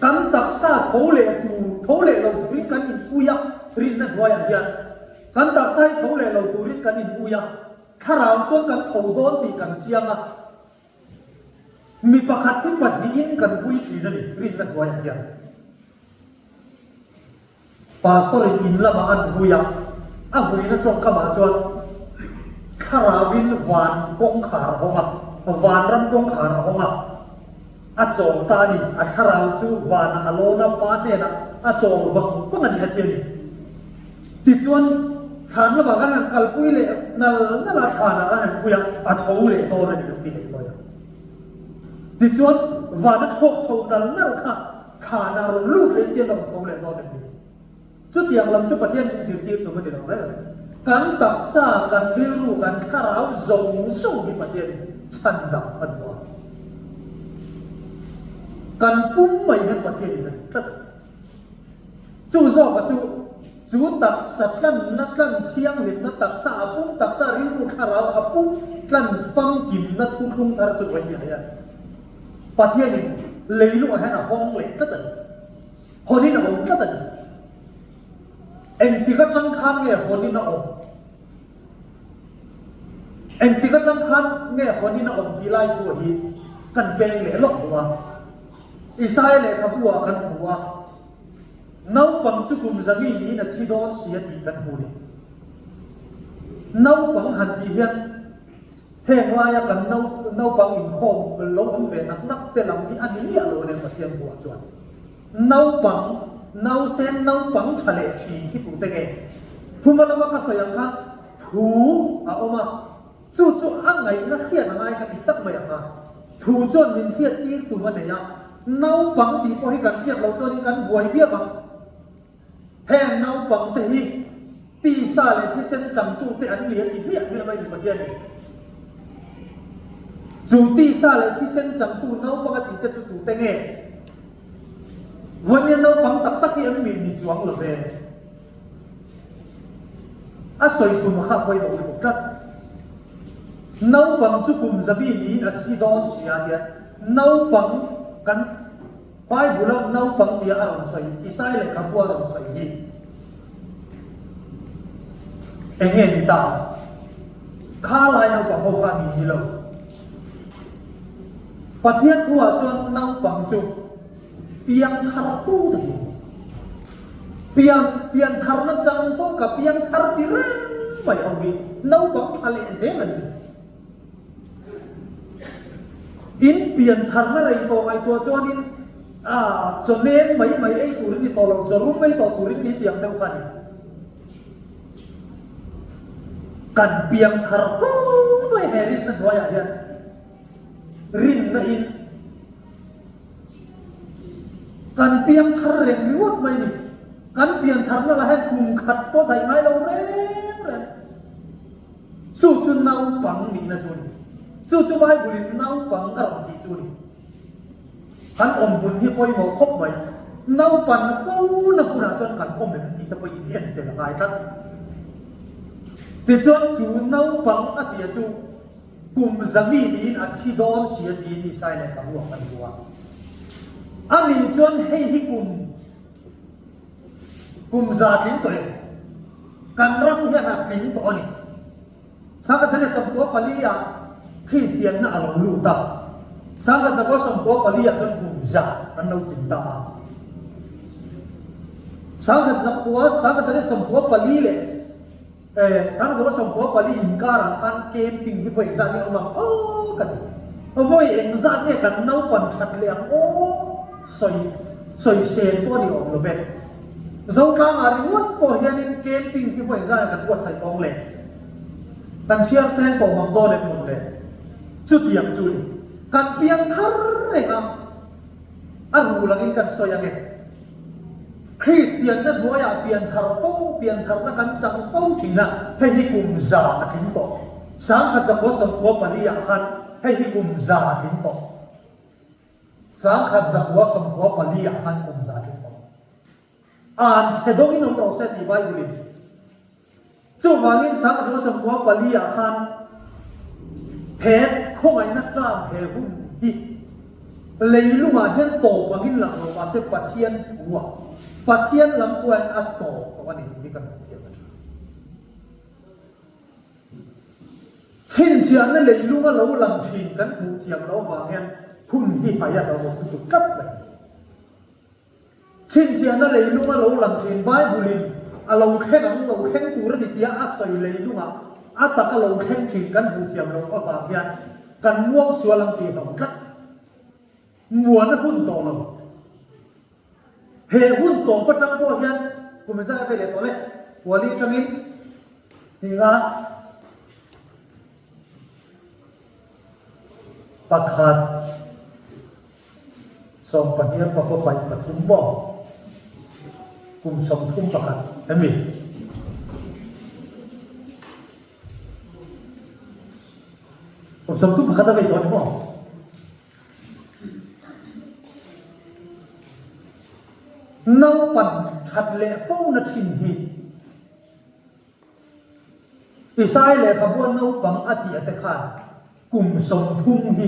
Kan taksa tho leh tur, tho leh lo turin kan inpui a, rinna hnuaiah hian. Kan taksa hi tho leh lo turin kan inpui a. Thlarau chuan kan tho dawn tih kan chiang a, mi pakhat hi pahnihin kan vui thin a ni, rinna hnuaiah hian. Pastor in in lamah an vui a, a vuina tawngkamah chuan Thlarauin van kawngkhar a hawng a, vanram kawngkhar a hawng a, a chawl ta a ni, a thlarau chu vanah a lawn a, pa hnenah a chawl vang vang a ni a ti a ni. Tichuan, thlan lamah kan han kalpui leh nal nal a, thlanah kan han pui a, a tho leh dawn a ni ang ti leh lawi a. Tichuan, vana thlawk chho nal nal kha thlanah rawn lut leh in tian a rawn tho leh dawn a ni. Chutiang lam chu Pathian min zirtir tum a ni lo reng. Kan taksa, kan rilru, kan thlarau zawng zawng hi Pathian chhandam a duh a. Kan pum mai hian Pathianin a duh tlat a ni. Chu zawka chu, chu taksa tlanna tlan thianghlimna taksa a pum taksa rilru thlarau a pum tlan famkimna thuthlung thar chu vawiin hian Pathianin leiluah hian a hawng leh tlat a ni. Hawnin a awm tlat a ni. Engtik atang khan nge hawnin a awm? Engtik atang khan nge hawnin a awm tih lai thu hi kan peng leh lawk duh a. Isaia lehkhabu ah kan hmu a, naupang chu kum zami niin a thi dawn si a tih kan hmu ni. Naupang han tih hian heng laia kan naupang inkhawm lo awm ve nak nak te lam hi a ni miah lo nen Pathian thuah chuan. Naupang, nausen naupang tha leh thin hi tute nge? Thuma lama ka sawi ang khan thu a awm a. Chu chu a ngaihna hriat a ngai ka ti tak mai ang a, thu chuan min hriat tir tum a nei a, naupang tih pawh hi kan hriat loh chuanin kan buai viau ang. Heng naupang te hi tisa leh thisen changtute an ni a ti hmiah hmiah mai ni Pathian in. Chu tisa leh thisen changtu naupang a tih te chu tute nge? Vawinia naupang tak tak hi an mi ni chuang lo ve. A sawi tum kha pawimawh lutuk tlat. Naupang chu kum zabi niin a thi dawn si a tia naupang kan Bible-a naupang tia a rawn sawi, Isaiah lehkhabu a rawn sawi hi eng nge ni ta? Kha lai naupang ho kha ni ni lo. Pathian thuah chuan naupang chu Piang thar fo ta hi. Pian, pian tharna chang fo ka piang thar ti reng mai ho hi naupang tha leh zel an ni. In pian tharna rei tawh ngaihtuah chuanin a chaw nem mai mai ei turin ni tawh lo, chaw rum ei tawh turin ni tiang deuh kha a ni. Kan piang thar fo mai he rinna hnuaiah hian rinna in Kan piang thar reng ringawt mai ni. Kan pian tharna lah hian kum khat pawh daih ngai lo reng reng. Chu chu naupang nihna chu a ni. Chu chu Bible in naupang a rawn tih chu a ni. Kan awm hmun hi pawimawh khawp mai. Naupan fo na hmunah chuan kan awm em tih te pawh in en tel a ngai tlat. Tichuan chu naupang a tia chu kum zami niin a thi dawn si a tiin Isai lehkhabu ah kan hmu a. Ani chuan hei hi kum kum za tling tawh em? Kan ram hian a tling tawh a ni. Sangkhat 24 ah Kristianna a lo lut a, Sangkhat 94 ah chuan kum za an lo tling ta a. Sangkhat zakua, Sangkhat 94 leh Sangkhat 94 inkarah khan camping hi vawi engzat nge awm ang aw ka ti. Vawi engzat nge kan naupan that leh ang aw sawi sawisel pawh a ni awm lo ve. Zotlangah ringawt pawh hianin camping hi vawi engzat nge kan buatsaih tawng le? Kan chhiar seng tawh mang dawn em mawn le? Chutiang chu ni. Kan piang thar reng a, a ruh langin kan sawi ang e. Kristianna hnuaiah pian thar fo, pian tharna kan chang fo thin a, hei hi kum za a tling tawh. 1000 zakua 94 ah khan hei hi kum za a tling tawh. 1000 zakua 94 ah khan kum za a tling tawh. An chhe dawngin awm rawh se tih Bible in. Chuvangin 1994 ah khan he khawngaihna tlam he hun hi leilungah hian tawp angin lang lo mahse Pathian thuah, Pathian lam tuahin a tawp tawh a ni tih hi kan hmu thiam a tha. Chhinchhiahna leilunga lo lang thin kan hmuh thiam loh avang hian hun hi hai a hlauhawm lutuk tlat mai. Chhinchhiahna leilung a lo lang thin. Bible-in a lo thleng ang, lo thleng tur a ni tia a sawi leilungah a taka lo thleng thin kan hmuh thiam loh avang hian kan muang sual ang tih hlauh tlat. Muan a hun tawh lo. He hun tawp atang pawh hian kum engzat a vei leh tawh le? Puali atangin tinga pakhat. 12 pakua paih pathum maw? Kum 31 em ni? Kum 31 a vei tawh a ni maw? Naupan that leh fo na thin hi Isai lehkhabuan naupang a tih ate khan Kum 30 hi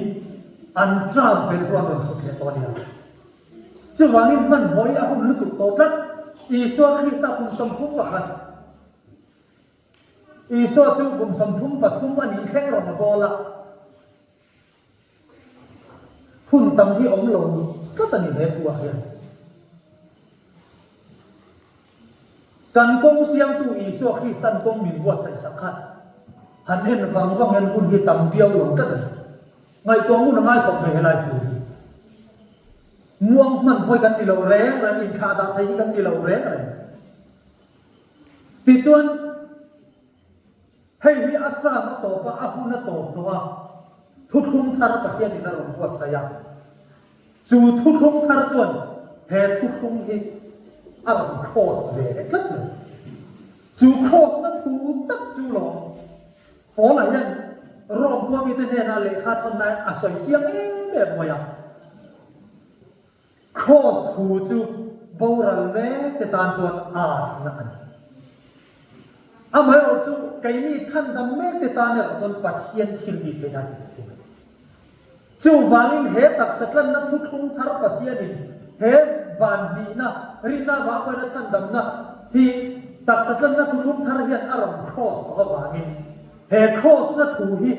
an tram belh rual rawn chhut leh tawh a nia. Chuvangin hmanhmawh hi a hun lutuk tawh tlat. Isua Krista kum 31, Isua chu kum 33 a nih thleng rawn a bawl a. Hun tam hi awm lo tlat a ni he thu ah hian. Kan kawng siamtu Isua Kristan kawng min buatsaih sak kha han en vang vang hian hun hi tam viau lo tlat a ni. Ngaihtuah ngun a ngai khawp mai helai thu hi. Muang hman hawi kan ni lo reng reng, inthlah dah thei hi kan ni lo reng reng. Tichuan, Hei hi a term a tawp a, a hun a tawp tawh a, thuthlung thar Pathianin a rawn buatsaih a. Chu thuthlung thar chuan he thuthlung hi a rawn cross ve leh tlat mai. Chu cross na thu tak chu lawm Paula hian Rome khua mite hnena lehkha thawnna a sawi chiang em em mai a. Kraws thu chu boral mek te tan chuan atna a ni. Amaherawhchu keini chhandam mek te tan erawh chuan Pathian thil bik theihna a ti thei thung a ni. Chuvangin he taksa tlanna thuthlung thar Pathianin he van hnihna, rinna vangpawina chhandamna hi taksa tlanna thuthlung thar hian a rawn kraws tawh avangin he kraws-na thu hi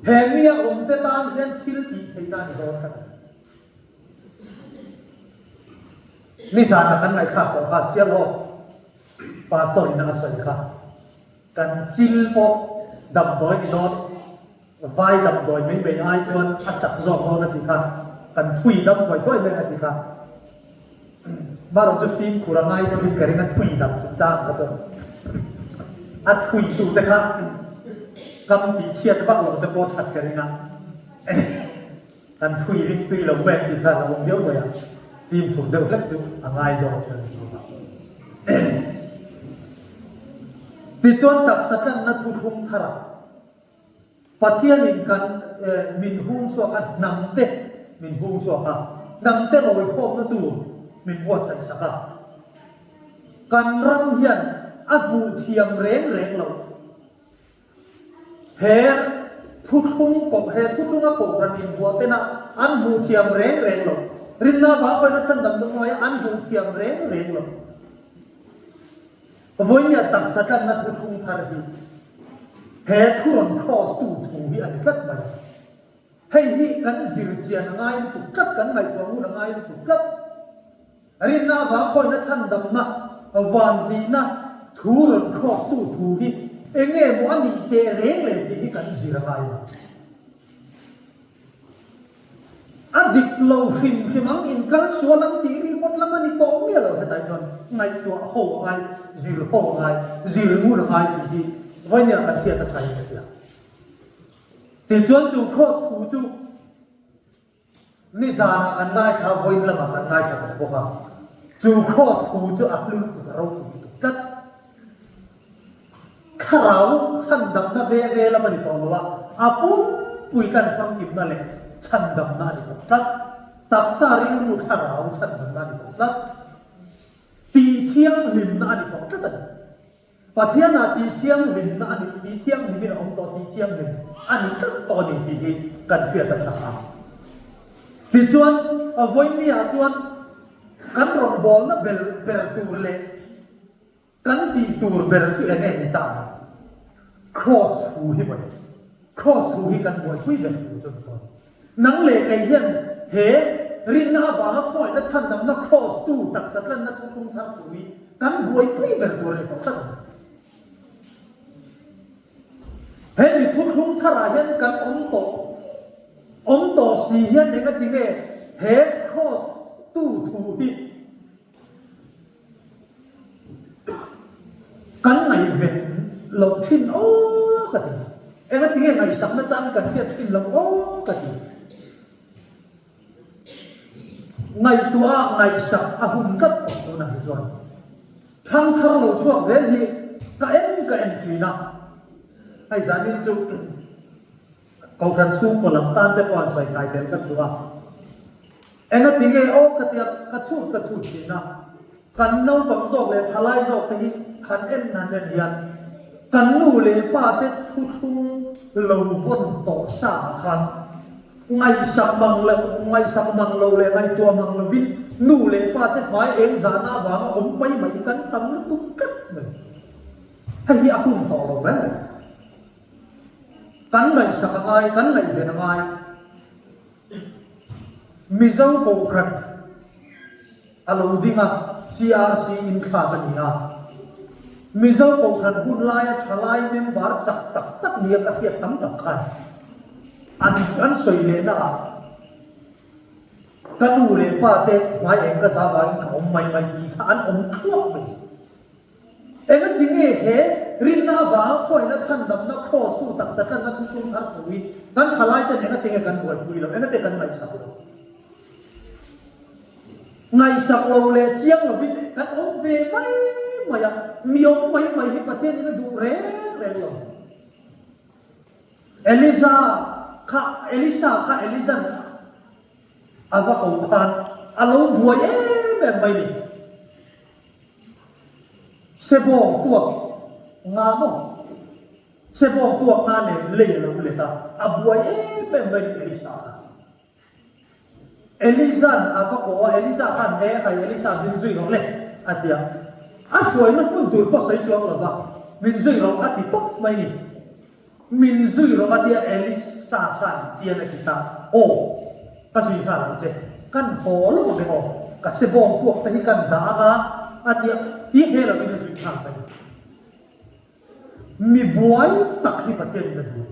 He mia awmte tan hian thil tih theihna a ni dawn tlat a ni. Nizana kan ngaihthlak tawh kha Sialhawk Pastor in a sawi kha, kan chil pawh damdawi ni dawn, vai damdawi mai mai ai chuan a chak zawk dawn a ti kha, kan thui dam thuai thuai mai ang a ti kha. Marawh chu fimkhur a ngai deuhin ka ring a thui dam chu chang ka pawh a thui tu te kha kam tih chhiat vak lo te pawh that ka ring a kan thui ring tui lo mek tih kha a lo awm viau mai a fimkhur deuh hlek chu a ngai dawn ka ring a tichuan taksa tlanna thuthlung thar ah Pathianin kan min hung chhuak a, hnam te min hung chhuak a. Hnamte rawikhawmna tur min buatsaih sak a. Kan ram hian a hmuh thiam reng reng lo. He thuthlung koh, he thuthlunga kohhran inbuah tena an hmuh thiam reng reng lo. Rinna avang pawhin a chhandam dawn hnuaia an hmuh thiam reng reng lo. Vawinia taksa tlanna thuthlung thar hi he thu rawn cross tu thu hi a ni tlat mai. Hei hi kan zir chian a ngai lutuk tlat, kan ngaihtuah ngun a ngai lutuk tlat. Rinna avang khawihna chhandamna, vanhnihna thu rawn cross tu thu hi eng nge maw a nih teh reng le tih hi kan zir a ngai lo. A dik lo hrim hrim ang, inkal sual ang tih ringawt lam a ni tawh miah lo hetlai chuan ngaihtuah ho a ngai, zir ho a ngai, zir ngun a ngai tih hi vawinia kan hriat a tha in ka hria. Tichuan chu cross thu chu Nizanah kan ngaithla a, vawiin lamah kan ngaithla tawh bawk a. Chu Kraws thu chu a hlu lutuk, a ropui lutuk tlat. Thlarau chhandamna ve ve lam a ni tawh lo a, a pumpui tlan famkimna leh chhandamna a ni tawh tlat. Taksa rilru thlarau chhandamna a ni tawh tlat. Tihthianghlimna a ni tawh tlat a ni. Pathianah tih thianghlimna a nih, tih thianghlimin a awm tawh, tih thianghlim a ni tlat tawh a ni tih hi kan hriat a tha a. Tichuan, vawinia chuan kan rawngbawlna ber ber tur leh kan tih tur ber chu eng nge ni ta ang? Kraws thu hi mawle. Kraws thu hi kan buaipui ber tur chu a ni tawh a ni. Nang leh kei hian he rinna avanga khawngaihna chhandamna kraws tu taksa tlanna thuthlung thar tur hi kan buaipui ber tur a ni tawh tlat ang. He mi thuthlung tharah hian kan awm tawh awm tawh si hian engati nge he kraws tu thu hi Kan ngaihven loh thin aw ka ti. Engati nge ngaihsakna chang kan hriat thin loh aw ka ti. Ngaihtuah a ngaihsak a hun tlat tawh tunah hi chuan thangthar lo chhuak zel hi ka en ka en thin a. Hei zanin chu Kohhran chhungkaw lam tan te pawh an sawi kai tel kan duh a. Engati nge aw ka tia ka chhut ka chhut thin a, kan naupang zawk leh thalai zawk te hi han en han en hian kan nu leh pa te thuthlung lo vawn tawh sa ah khan ngaihsak mang loh ngaihsak mang lo leh ngaihtuah mang lovin nu leh pa te hmai eng zahna avanga awm mai mai hi kan tam lutuk tlat mai. Hei hi a hun tawh lo reng reng. Kan ngaihsak a ngai, kan ngaihven a ngai. Mizo Kohhran a lo ding a, CRC in thlak a ni a. Mizo Kohhran hun laia thalai member chak tak tak nia ka hriat tam tak khan an an sawi lehna ah ka nu leh pa te hmai eng ka za vangin ka awm mai mai tih kha an awm thluak mai. Engati nge he rinna avanga khawiahna chhandamna kraws tu taksa tlanna thuthlung thar thu hi kan thalaiten engati nge kan buaipui loh, engati kan ngaihsak loh? Ngaihsak lo leh chiang lovin kan awm ve mai mai a, mi awm mai mai hi Pathianin a duh reng reng lo. Eliza kha, Elisa kha Elizan a va ko khan a lo buai em em mai ni. Sebawng tuak nga maw? Sebawng tuak nga nen lei a lo let a, a buai em em mai ni Elisa kha. Eliza'n a va kawh a, Elisa khan he khai Elisa min zui rawh le a ti a. A hruaina hmun tur pawh sawi chuang lo va, min zui rawh a ti tawp mai ni. Min zui rawh a tia Elisa khan tian a ti ta, Aw, ka zui nghal ang che, kan haw lawk ang emaw, ka se bawng tuak te hi kan dah ang a, a tia, i he lovin a zui nghal mai. Mi buai tak hi Pathianin a duh.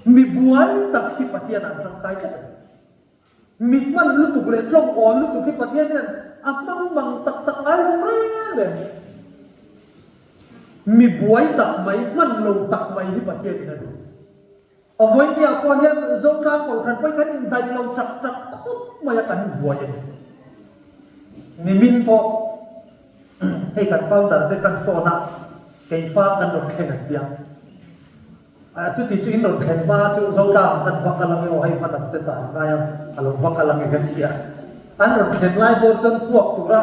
Mi buai tak hi Pathian an tangkai tlat a ni. Mi hman lutuk leh tlawng awl lutuk hi Pathian hian a hmang mang tak tak ngai lo reng reng. Mi buai tak mai, hman lo tak mai hi Pathianin a duh. A vawinia pawh hian Zotlang Kohhran pawh hi kan indaih lo chak chak khawp mai a kan buai a ni. Nimin pawh hei kan founder te kan phone a, keifang kan rawn thleng an tia. Chuti chu in rawn thlen hma chu Zotlang kan va kal ange aw, hei hman ang te tah an ngai a, a lo va kal ange kan ti a. An rawn thlen lai pawh chuan puak tura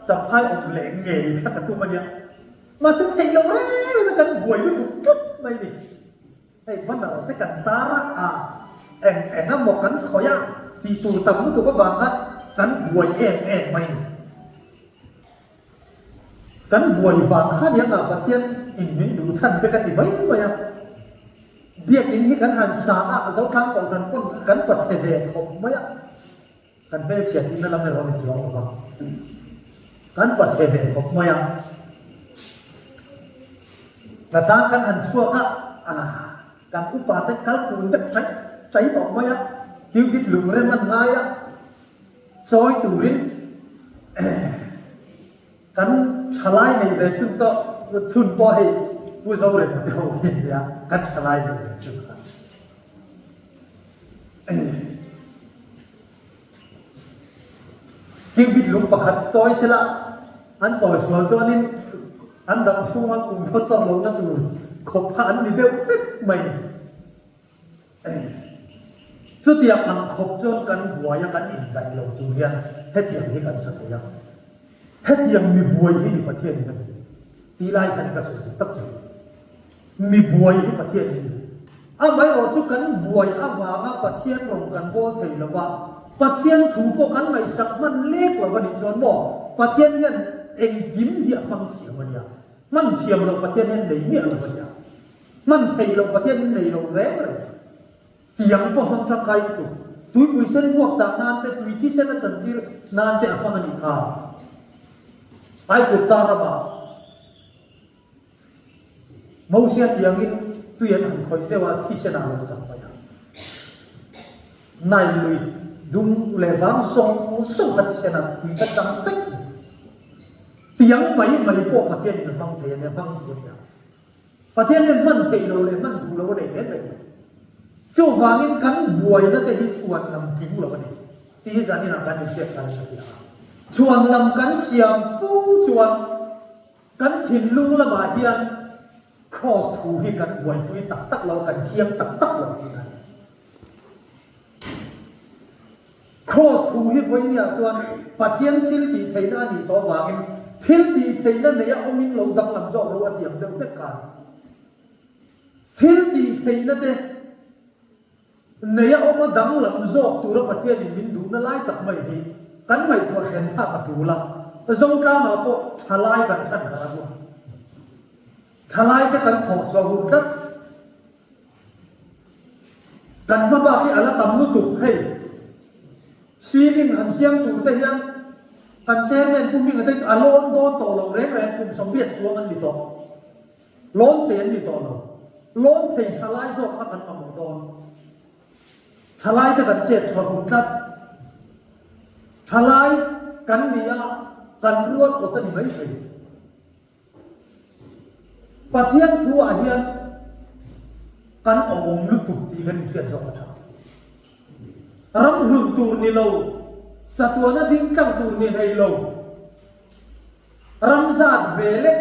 champhai awm leh ngei kha ka tum a nia. Mahse theih loh reng reng a kan buai lutuk tlat mai ni. Hei banner te kan tar a, a eng eng emaw kan khawih a tih tur tam lutuk avang khan kan buai em em mai ni. Kan buai vang kha nia nga Pathian in min duh chhan te ka ti mai mai a. Biakinn hi kan han sa a, Zotlang Kohhran pawn kan pachhe ve khawp mai a. Kan hmelchhia tihna lam erawh a ni chuang lo va. Kan pachhe ve khawp mai a. Hnatlang kan han chhuak a, ah, kan upa te kal kun deuh ṭai ṭai tawh mai a, cubit lungrem an ngai a, chawi turin kan ṭhalai nei ve chhun chaw chhun pawh hei Pu Zorema te ho hi nia kan ṭhalai nei ve chhun kha. Cubit lung pakhat chawi sela an chawi sual chuanin an dam chhunga kum khaw chawt lohna tur khawp kha an ni deuh vek mai ni. Chutiang ang khawp chuan kan buai a kan indaih lo chung hian hetiang hi kan sa thei a. Hetiang mi buai hi mi Pathian in a duh tih lai khan ka sawi duh tak chu. Mi buai hi Pathian in a duh. Amaherawh chu kan buai avanga Pathian rawn kan bawl thei lo va, Pathian thu pawh kan ngaihsak hman lek lo a nih chuan maw Pathian hian engkim hi a hmang thiam a nia. Hman thiam loh Pathian hian nei miah lo a nia. Hman theih loh Pathian in nei lo reng reng. Tiang pawh hmang tangkai lutuk. Tuipui sen vuak chah nan te, tui thisen a chantir nan te a hmang a nih kha. Aigupta ramah Mosia tiangin tui an han khawih zeuh a, thisen ah lo chang mai a. Nile lui dum leh vang zawng zawng kha thisen ah tui kha chang vek. Tiang mai mai pawh Pathian in a hmang thei a nia, hmang duh a nia. Pathian hian hman theih lo leh hman duh lo a nei reng reng lo. Chuvangin kan buaina te hi chhuan lam tling lo a ni tih hi zaninah kan inhriat khan ka hria a. Chhuan lam kan siam fo chuan kan thinlung lamah hian Kraws thu hi kan buaipui tak tak lo, kan chiang tak tak lo tih a ni. Kraws thu hi vawinia chuan Pathian thil tih theihna a nih tawh avangin thil tih theihna neia awmin lo danglam zawk ro a tiang deuh hlek khan thil tih theihna te neia awma danglam zawk tura Pathianin min duhna lai tak mai hi kan ngaihtuah thlen phak a tul a, Zotlangah pawh thalai kan chhan harh a hun. Thalaite kan thawh chhuah hun tlat. Kan hma bak hi a la tam lutuk hei. Ceiling han siam tur te hian kan chairman Pu Hminga te chu a lawn dawn tawh lo reng reng kum 80 chuang an ni tawh. Lawn thei an ni tawh lo. Lawn thei thalai zawk kha kan mamawh dawn. Thalai te kan chet chhuah hun tlat. Thalai kan ni a, kan rual awt a ni mai thei. Pathian thu ah hian kan awm lutuk tih kan inhriat zawk a tha. Ram hlun tur ni lo, chatuana ding tlang tur ni hlei lo, ram zat ve lek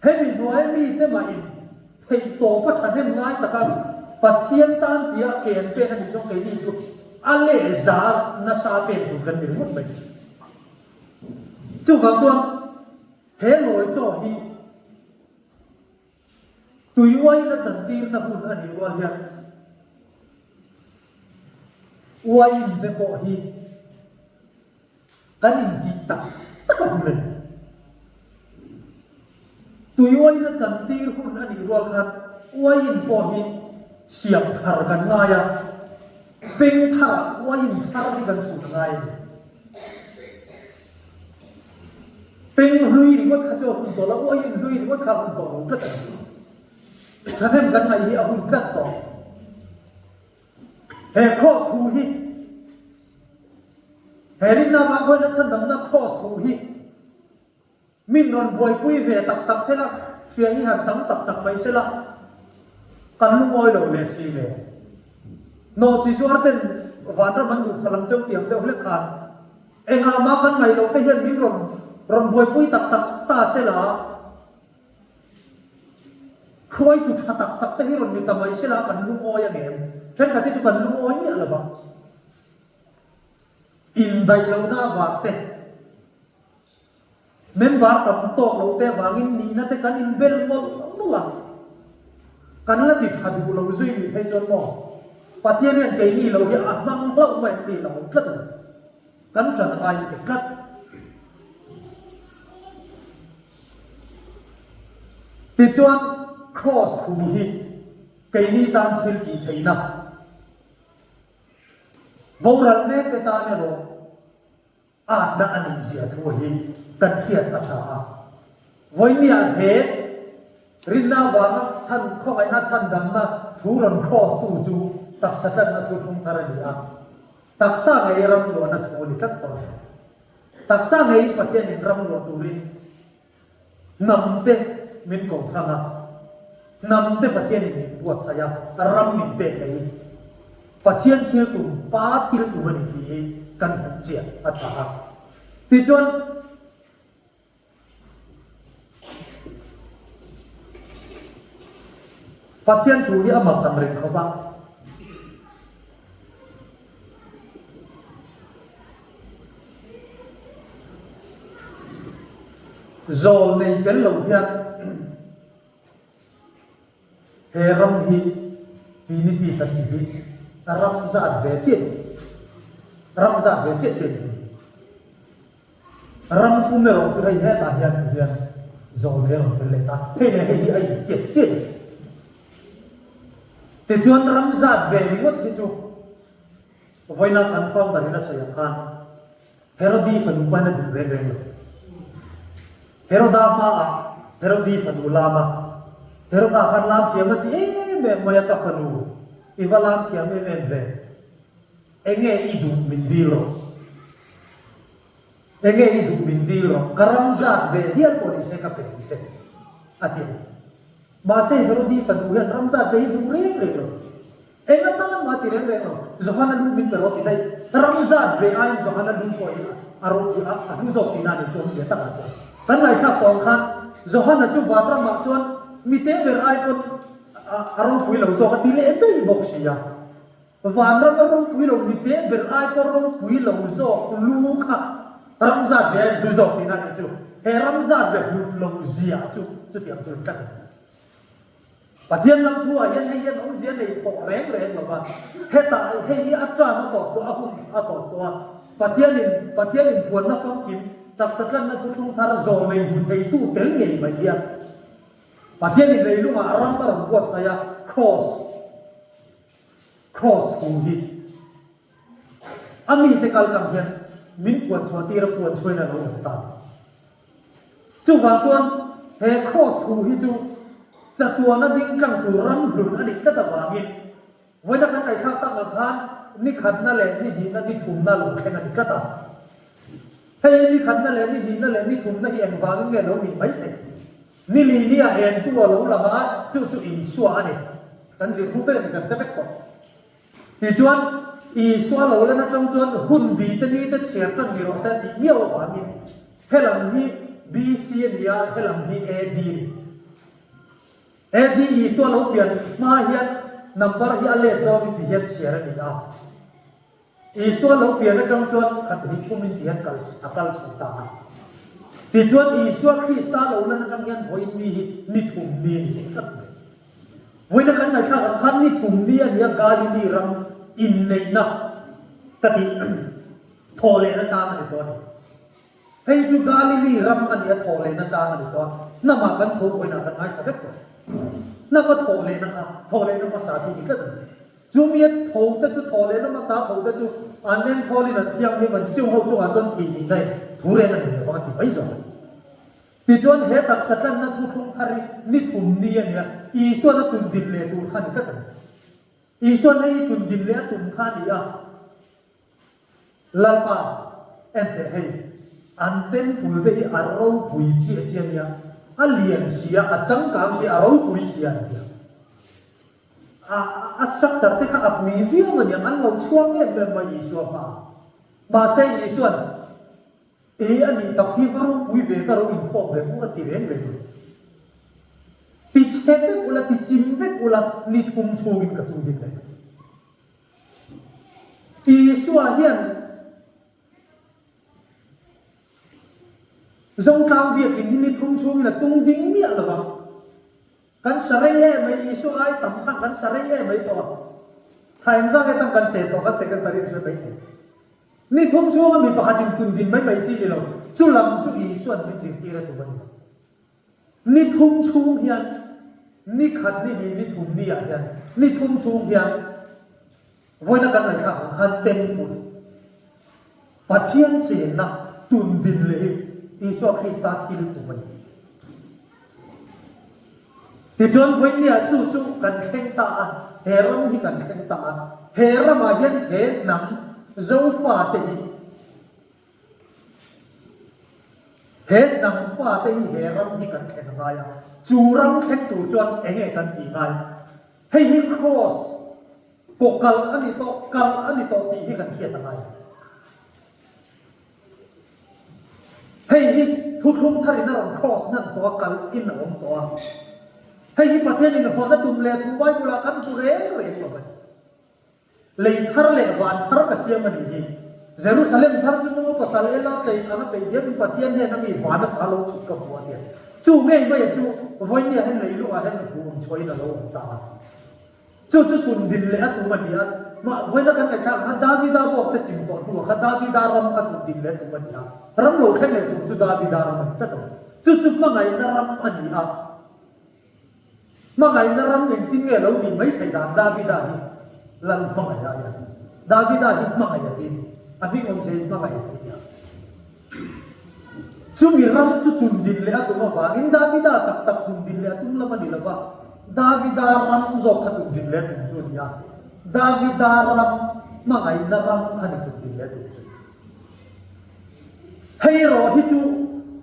hemi hnuaia mite mah in theih tawp a thahnem ngai taka Pathian tan tia ke an pen a nih chuan keini chu a lehza nasa pen tur kan ni ringawt mai. Chuvang chuan he lawi chaw hi tui uain a chantirna hun a nih rual hian uain te pawh hi kan intih tak tak a hun a ni. Tui uain a chantir hun a nih rual khan uain pawh hi siam thar kan ngai a, peng tharah uain thar hi kan chhut a ngai a ni. Peng hlui ringawt kha chu a hun tawh lo, uaiin hlui ringawt kha a hun tawh lo tlat a ni. Thahnem kan ngaih hi a hun tlat tawh. He kraws thu hi, he rinna avang khuaina chhandamna kraws thu hi Min rawn buaipui ve tak tak sela, hria hi han tam tak tak mai sela, kan lungawi lo leh si le. Nawhchi zuar ten vanram an duh khalam cheu tiang deuh hlek khan engah mah kan ngaih loh te hian min rawn rawn buaipui tak tak ta sela. Hruaitu tha tak tak te hi rawn ni ta mai sela kan lungawi ang em? Thenkhat hi chu kan lungawi miah lo va. Indaih lohna avang te, member tam tawk loh te avangin nihna te kan inbel mawlh mawlh a. Kan la ti tha duh lo zui nih phei chuan maw Pathian hian keini lo hi a hmang hlauh mai ang tih a lo awm tlat a ni. Kan ṭan a ngai lutuk tlat. Tichuan, Kraws thu hi keini tan thil tih theihna, boral mekte tan erawh atna a nih zia thu hi kan hriat a ṭha a. Vawinia he rinna avanga chhan khawngaihna chhandamna thu rawn kraws tu chu taksa tlanna thuthlung thar a ni a. Taksa ngei ram luahna thu a ni tlat tawh a ni. Taksa ngeiin Pathianin ram luah turin hnamte min ko hrang a, hnamte Pathianin min buatsaih a, ram min pek ngei Pathian thil tum, Pa thil tum a ni tih hi kan hmuh chiah a tha a. Tichuan. Pathian thu hi a mak ang reng khawp a. Zawl nei tel lo hian He ram hi Trinity kan ti hi ram zat ve chiah ram zat ve chiah chiah ni. Ram pum erawh chu hei hetah hian ti hian zawn a rawn tel leh ta. Hei leh hei hi a intiat chiah ni. Tichuan ram zat ve ringawt hi chu vawiina kan founder in a sawi ang khan Herodi fanu pahin a duh reng reng lo. Heroda hmaah Herodi fanu lam a, Heroda khan lam thiam a ti em em mai a ka fanu i va lam thiam em em ve. Enge i duh min dil rawh. Enge i duh min dil rawh, ka ram zat ve hial pawh ni se ka pe ang che, a ti a. Mahse Herodi fanu hian ram zat ve hi duh reng reng lo. Eng atan mah ti reng reng lo, Johana lu min pe rawh ti daih. Ram zat ve aiin Johana lu pawh hi a ropui a, a hlu zawk tihna a nih chu awmzia takah chuan. Kan ngaihthlak tawh ang khan Johana chu vanramah chuan mite ber ai pawn a ropui lo zawk a ti leh daih bawk si a. Vanram a ropui lo mi te ber ai pawh ropui lo zawk lu kha ram zat ve a in hlu zawk tihna nih chu. He ram zat ve hlut lo zia chu chutiang chu tlat a ni. Pathian lam thu ah hian hei hian awmzia nei tawh reng reng lo va, hetah hei hi a term a tawp tawh a hun a tawp tawh a, Pathianin Pathian inpuanna famkim taksa tlanna thuthlung thar zawm nei hmu theitu tel ngei mai hian Pathianin leilungah ram a rawn buatsaih a, Kraws Kraws thu hi a mite kal tlang hian min puan chhuah tir a puan chhuain a lo awm ta. Chuvang chuan he kraws thu hi chu chatuana ding tlang tur ram hlun a nih tlat avangin vawiina kan ngaihthlak tak ang khan ni khatna leh ni hnihna ni thumna lo thleng a ni tlat a. Hei hi ni khatna leh ni hnihna leh ni thumna hi engvangin nge lo nih mai theih? Ni li ni a entu a lo lang a, chu chu Isua a ni. Kan zir hnu ber kan hre vek tawh. Tichuan, Isua lo lan atang chuan hun bi te ni te chhiar tan ni rawh se tih miau avangin helam hi BC a ni a, helam hi AD a ni. AD Isua lo pian hma hian number hi a let zawngin ti hian chhiar a ni a. Isua lo pian atang chuan khat hnih kumin ti hian kal a kal chho ta a. Tichuan Isua Krista lo lan atang hian vawiin ni hi ni thum ni a ni teh tlat mai. Vawiina kan ngaihthlak ang khan ni thum ni a ni a Galili ram inneihna ka tih thawhlehna tlang a ni tawh a ni. Hei chu Galili ram a ni a thawhlehna tlang a ni tawh a, hnamah kan tho vawiinah kan ngaithla vek tawh. Hnama thawhlehna kha thawhlehna hmasa chu ni tlat a ni. Chumi a tho te chu thawhlehna hmasa tho te chu an engthawlin an thianghlim an chung ho chungah chuan thih nihna in thu reng a nei lo vang a ti mai zawk a ni. Tichuan he taksa tlanna thuthlung thar hi ni thum ni a nia, Isuan a tun din leh tur kha a ni tlat a ni. Isuan hei hi tun din leh a tum kha a ni a. Lalpa, enteh hei, an temple te hi a ropui chiah chiah nia, a lian sia, a changkang sia, a ropui sia an ti a. A a structure te kha a pui viau a niang, an lo chhuak em em mai Isua hmaah. Mahse Isua'n, E a nih tak hi va ropui ve ka ro inkhawm ve u a ti reng reng lo. Ti chhe. Tichhe vek ula, tichim vek ula, ni thum chhungin ka tum ding leh. Isua hian Zotlang biakin hi ni thum chhungin a tung ding miah lo vang. Kan sa rei em mai, Isua ai tam khan kan sa rei em mai tawh a. Thla engzah nge tam kan se tawh, kan secretary an hre mai thei. Ni thum chhunga mi pakhatin tun din mai mai chi ni lo, chu lam chu Isua'n min zirtir a tum a ni. Ni thum chhung hian, ni khat ni hnih ni thum ni ah hian, ni thum chhung hian vawiina kan ngaihthlak ang khan temple, Pathian chenna tun din leh hi Isua Krista thil tum a ni. Tichuan vawinia chu chu kan thleng ta a, he ram hi kan thleng ta a, he ramah hian he hnam Zofate hi, He hnam fate hi he ram hi kan thlen a ngai a, chu ram thleng tur chuan eng nge kan tih ngai? Hei hi Kraws kaw kalh a ni tawh, kalh a ni tawh tih hi kan hriat a ngai. Hei hi thuthlum tharin a rawn kraws hnan tawh a, kalh in a awm tawh a. Hei hi Pathianin hawn a tum leh thu Bible-ah kan hmu reng reng lo a ni. Lei thar leh van thar ka siam a nih hi. Jerusalem thar chu nu pasal ela chei ang a peih diam in Pathian hnen a mi van a ta lo chhuk ka hmu a tia. Chu ngei mai a chu vawinia hian lei lungah hian hum chhuahin a lo awm ta a. Chu chu tun din leh a tum a ni a. Mah vawiina kan ngaihthlak ang kha Davida bawk te chim tawh hnuah kha Davida ram kha tun din leh a tum a ni a. Ram lo thleng leh tum chu Davida ram a ni tlat a ni. Chu chu hmangaihna ram a ni a. Hmangaihna ram engtin nge lo nih mai theih dan Davida hi Lal hmangaih a nia. Davida hi hmangaih a ti ni. A hming awmzia in hmangaih a ti nia. Chumi ram chu tundin leh a tum avangin Davida tak tak tundin leh a tum lam a ni lova, Davida ram zawk kha tundin leh a tum chu a ni a. Davida ram, hmangaihna ram kha ni tundin leh a tum chu. Hei erawh hi chu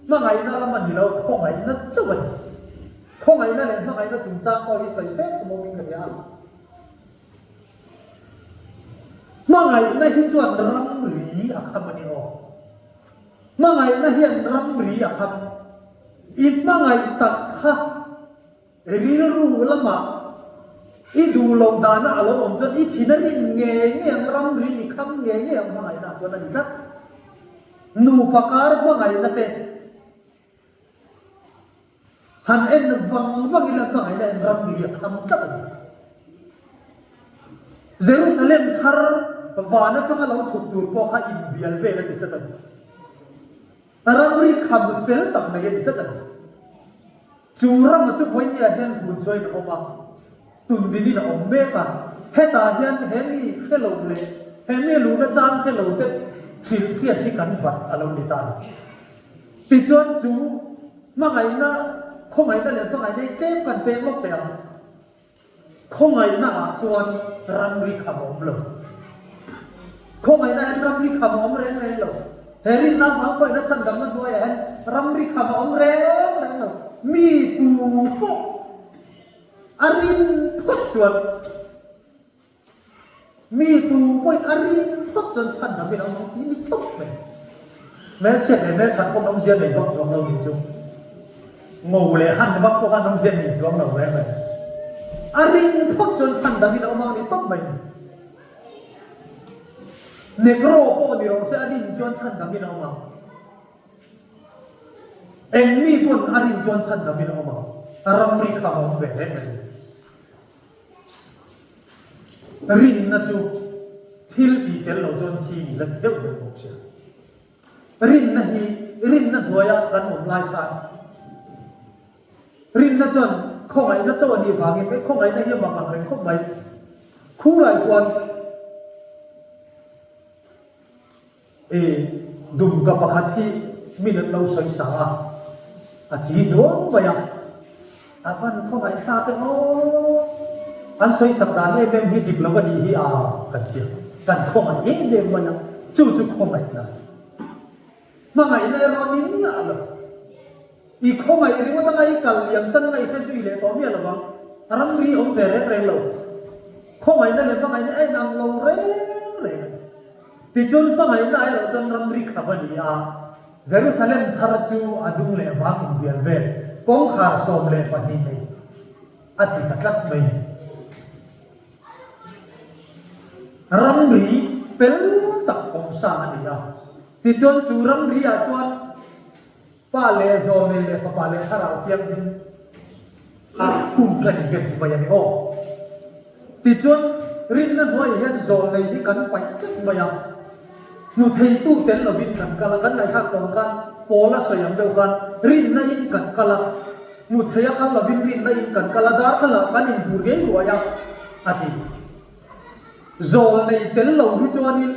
hmangaihna ram a ni lo, khawngaihna chauh a ni. Khawngaihna leh hmangaihna chungchang pawh hi sawi vek awm awmin ka hria a. Hmangaihna hi chuan ramri a kham a ni aw. Hmangaihna hian ramri a kham. I hmangaih tak kha. Rilru lamah i duh loh dana a lo awm chuan i thin a rin ngei ngei ang, ramri i kham ngei ngei ang hmangaihna ah chuan a ni tlat. Nupa kar hmangaihna te han en vang vang ila hmangaihna en ramri a kham tlat a ni. Jerusalem thar van atanga lo chhuk tur pawh kha inbial vel a ti tlat a ni. Ramri kham fel tak mai a ni tlat a ni. Chu rama chu vawinia hian hun chuain a awm a, tundinin a awm mek a. Hetah hian he mi hre lo leh he mi luhna chang hre lo te hrilh hriat hi kan bat a lo ni ta a ni. Tichuan chu hmangaihna, khawngaihna leh hmangaihna hi tlem kan peng lawk teh ang. Khawngaihna ah chuan ramri kham a awm lo. Khawngaihna hian ramri kham a awm reng reng lo. He rinna avang khawngaihna chhandamna hnuaiah hian ramri kham a awm reng reng lo. Mi tu pawh a rin phawt chuan. Mi tu pawhin a rin phawt chuan chhan lam in a awm ang tih ni tawp mai. Hmelchhiat leh hmelthat pawh an awmzia nei vak chuang lo nih chu. Ngo leh han vak pawh khan awmzia nei chuang lo reng mai. A rin phawt chuan chhan dang in a awm ang ni tawp mai ni. Negro pawh ni rawh se a rin chuan chhan dang in a awm ang. Eng mi pawn a rin chuan chhan dang in a awm ang. Ramri kham a awm ve reng mai ni. Rinna chu thil tih tel lo chuan thi ni la ti deuh deuh bawk sia. Rinna hi rinna hnuaia kan awm lai khan rinna chuan khawngaihna chaw a nih vangin hei khawngaihna hi a mak ang reng khawp mai. Khulai khuan I dumka pakhat hi min an lo sawi sa a, a thi hnuau mai a, a van khawngaih thlak e aw, an sawi sak dan em em hi dik lo a nih hi a kan ti a, kan khawngaih em em mai a, chu chu khawngaihna a ni. Hmangaihna erawh a ni miah lo. I khawngaih ringawt anga i kal liam san anga i hre zui leh tawh miah lo vang, ramri awm ve reng reng lo. Khawngaihna leh hmangaihna a inang lo reng reng a ni. Tichuan hmangaihna erawh chuan ramri kham a ni a, Jerusalem thar chu a dung leh vang inbial vel, kawngkhar 12 nei. A ti ta tlat mai ni. Ramri fel tak awm sa a ni a. Tichuan chu ramri ah chuan Pa leh Zawlnei leh Fapa leh Thlarau Thianghlim ah kum ka ni nghet mai a ni aw. Tichuan rinna hnuaiah hian Zawlnei hi kan paih tlat mai a. Hmu theitu tel lovin kan kal a, kan ngaihthlak tawn khan Paula sawi ang deuh khan rinna in kan kal a. Hmu thei a kal lovin rinna in kan kal a, darthlalah kan inhmu riai ruai a, a ti. Zawlnei tel lo hi chuanin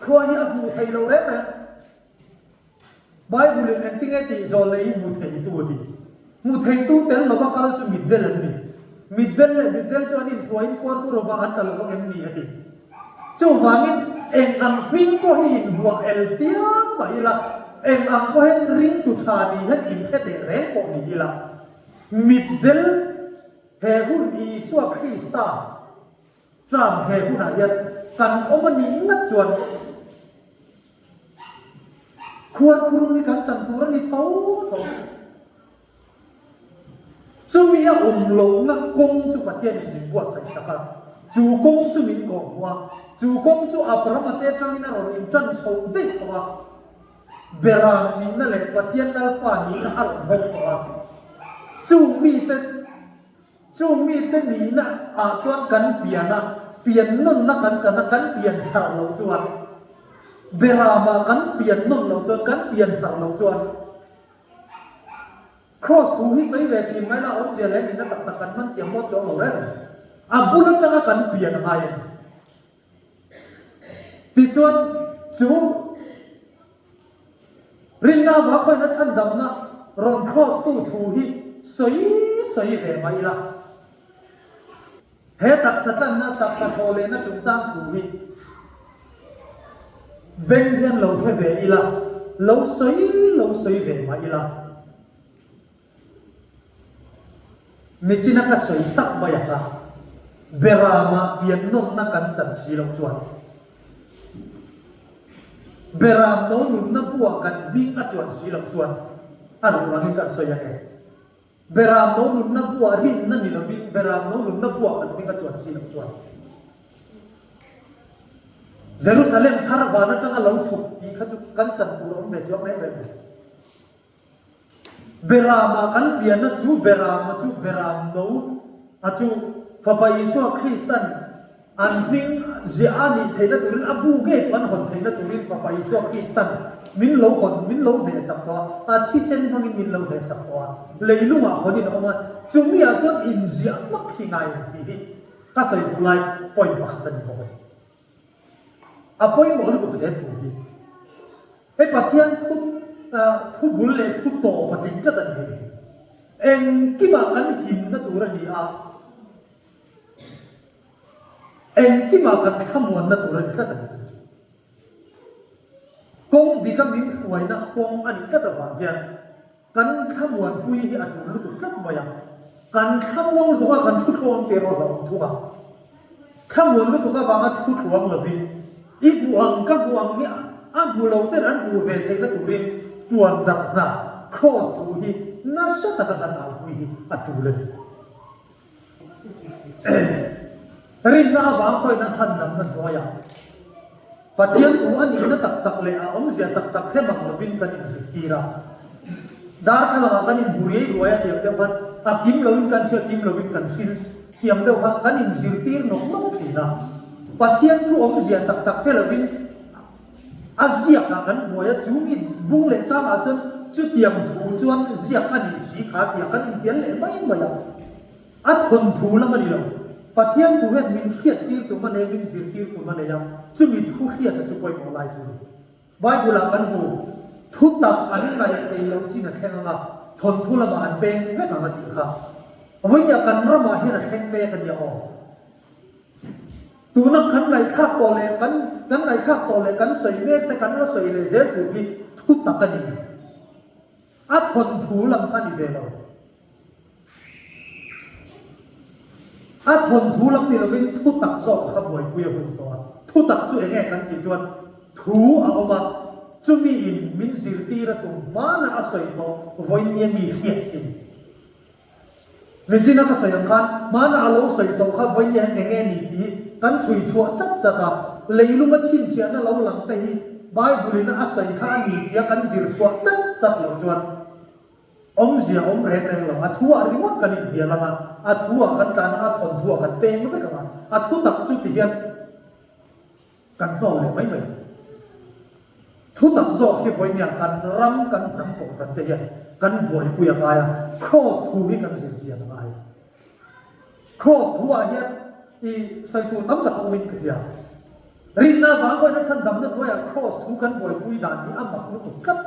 khua hi a hmuh theih loh reng reng. Bible in engtinge tih zawlnei hi hmu theitu a ti. Hmu theitu tel lova kal chu mitdel an ni. Mitdel leh mitdel chu an inhruaiin khuarku rawva an tla lo vang em ni a ti. Chuvangin eng ang hming pawh hi inhmuah el tiang mah ila, eng ang pawhin ringtu tha ni hian inhre teh reng pawh ni ila, mitdel he hun Isua Krista tram he hunah hian kan awm a nih ngat chuan khuarkhurum hi kan chan tur a ni tho tho. Chumi a awm lohna kawng chu Pathianin min buatsaih sak a, chu kawng chu min kawhhmuh a, chu kawng chu Abrahama te atangin a rawn intan chho daih tawh a, Beram nihna leh Pathian Lalfa nihna a rawn hawng tawh a, chung mite chung mite nihna ah chuan kan pian a, pian nawnna kan chan a, kan pian thar loh chuan, Berama kan pian nawn loh chuan, kan pian thar loh chuan, Kraws thu hi sawi ve thin mai la, awmzia leh nihna tak tak kan hman thiam maw chuang lo reng a ni. A bul atanga kan pian a ngai a ni. Tichuan, chu rinna avang pawhin a chhandamna rawn kraws tu thu hi sawi sawi ve mai la. He taksa tlanna, taksa thaw lehna chungchang thu hi beng hian lo hre ve ila, lo sawi lo sawi ve mah ila. Nichina ka sawi tak mai anga Beramah pian nawnna kan chan si loh chuan Beram no nunna buah kan hming a chuan si loh chuan a ruh angin kan sawi ange. Beram no nunna buah rinna ni lovin Beram no nunna buah kan hming a chuan si loh chuan Jerusalem thar van atanga lo chhuk tih kha chu kan chan tur a awm ve chuang reng reng lo. Berama kan pianna chu Berama chu Beram no a chu Fapa Isua Kristan An hming ziah a nih theihna turin a bu ngei pawh an hawn theihna turin Fapa Isua Kristan min lo hawn, min lo hnehsak tawh a, a thisen hmangin min lo hnehsak tawh a, leilungah hawnin a awm a, chumiah chuan inziah hmak hi ngai ang tih hi ka sawi duh lai point pakhat a ni bawk a ni. A pawimawh lutuk hle thu hi. Hei Pathian thu thu bul leh thu tawp a tling tlat a ni hei. Engkimah kan himna tur a ni a. Engkimah kan thlamuanna tur a ni tlat a ni chu. Kawng dika min hruaina kawng a nih tlat avang hian kan thlamuanpui hi a tul lutuk tlat mai a. Kan thlamuang lutuk a kan thu thluang te erawh a hlauhawm thung a. Thlamuan lutuk avanga thu thluang lovin i hmuh ang ka hmuh ang hi a hmu lo ten an hmuh ve theihna turin puan darhna kraws thu hi nasa taka kan aupui hi a tul a ni. Rinna avang khawihna chhandamna hnuaiah Pathian thu a nihna tak tak leh a awmzia tak tak hre mang lovin kan inzirtir a. Darthlalangah kan inbu riai ruai a tiang deuh khan a kim loin kan hria kim loin kan hril tiang deuh khan kan inzirtir nawk nawk thin a. Pathian thu awmzia tak tak hre lovin a ziakah kan buai a, chu mi bung leh changah chuan chutiang thu chuan ziak a nih si kha tiah kan inhnial leh mai mai a. A thawnthu lam a ni lo. Pathian thu hian min hriattir tum a nei a, min zirtir tum a nei a, chumi thu hriata chu pawimawh lai chu a ni. Bible-ah kan hmu, thu tak an ngaih thei loh chin a thleng ang a, thawnthu lamah an peng vek ang a tih kha. Vawinia kan ramah hian a thleng mek a nia aw. Tuna kan ngaihthlak tawh leh kan kan ngaihthlak tawh leh kan sawi mek te kan la sawi leh zel tur hi thu tak a ni. A thawnthu lam kha a ni ve lo. A thawnthu lam ni lovin thu tak zawk kha buaipui a hun tawh a. Thu tak chu eng nge kan tih chuan thu a awm a, chumi in min zirtir a tum hmana a sawi tawh vawinia mi hriat hi a ni. Michina ka sawi ang khan hmana a lo sawi tawh kha vawiin hian eng nge ni tih kan chhui chhuah chat chat a, leilunga chhinchhiahna lo lang te hi Bible-in a sawi kha a ni tia kan zir chhuah chat chat loh chuan awmzia awm reng reng lo. A thu ah ringawt kan inhnial ang a, a thu ah kan tlan ang a, thawnthu ah kan peng vek ang a, a thu tak chu ti hian Kan hnawk leh mai mai. Thu tak zawk hi vawinia kan ram kan hnam kohhran te hian kan buaipui a ngai a, Kraws thu hi kan zir chian a ngai. Kraws thu ah hian i sawi tur tam tak a awmin ka hria. Rinna vang pawhin a chhandamna hnuaiah Kraws thu kan buaipui dan hi a mak lutuk tlat.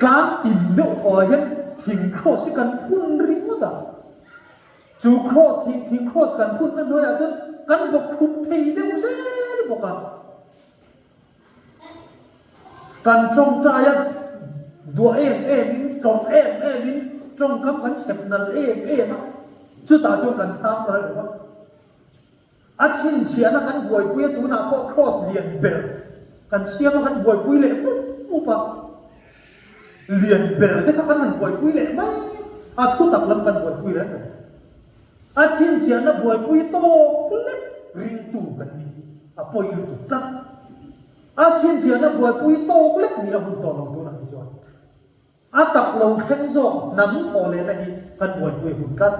Tlang tin deuh thaw ah hian thing Kraws hi kan phun ringawt a. Chu kraw thing thing kraws kan phutna hnuaiah chuan kan bawk khup thei deuh zel bawk a. Kan tawngtai a duah em em in, tlawrh em em in, tawngkam kan chhep nal em em a, chutah chuan kan thang ral lo a. A chhinchhiahna kan buaipui a, tunah pawh kraws lian ber kan siam a, kan buaipui leh mup mup a. Lian ber te kha kan han buaipui leh mai a, thu tak lam kan buaipui reng reng. A chhinchhiahna buaipui tawk lek ringtu kan ni hi a pawi lutuk tlat. A chhinchhiahna buaipui tawk lek nih a hun tawh lo tunah hi chuan. A tak lo thleng zawk hnam thawh lehna hi kan buaipui hun tlat.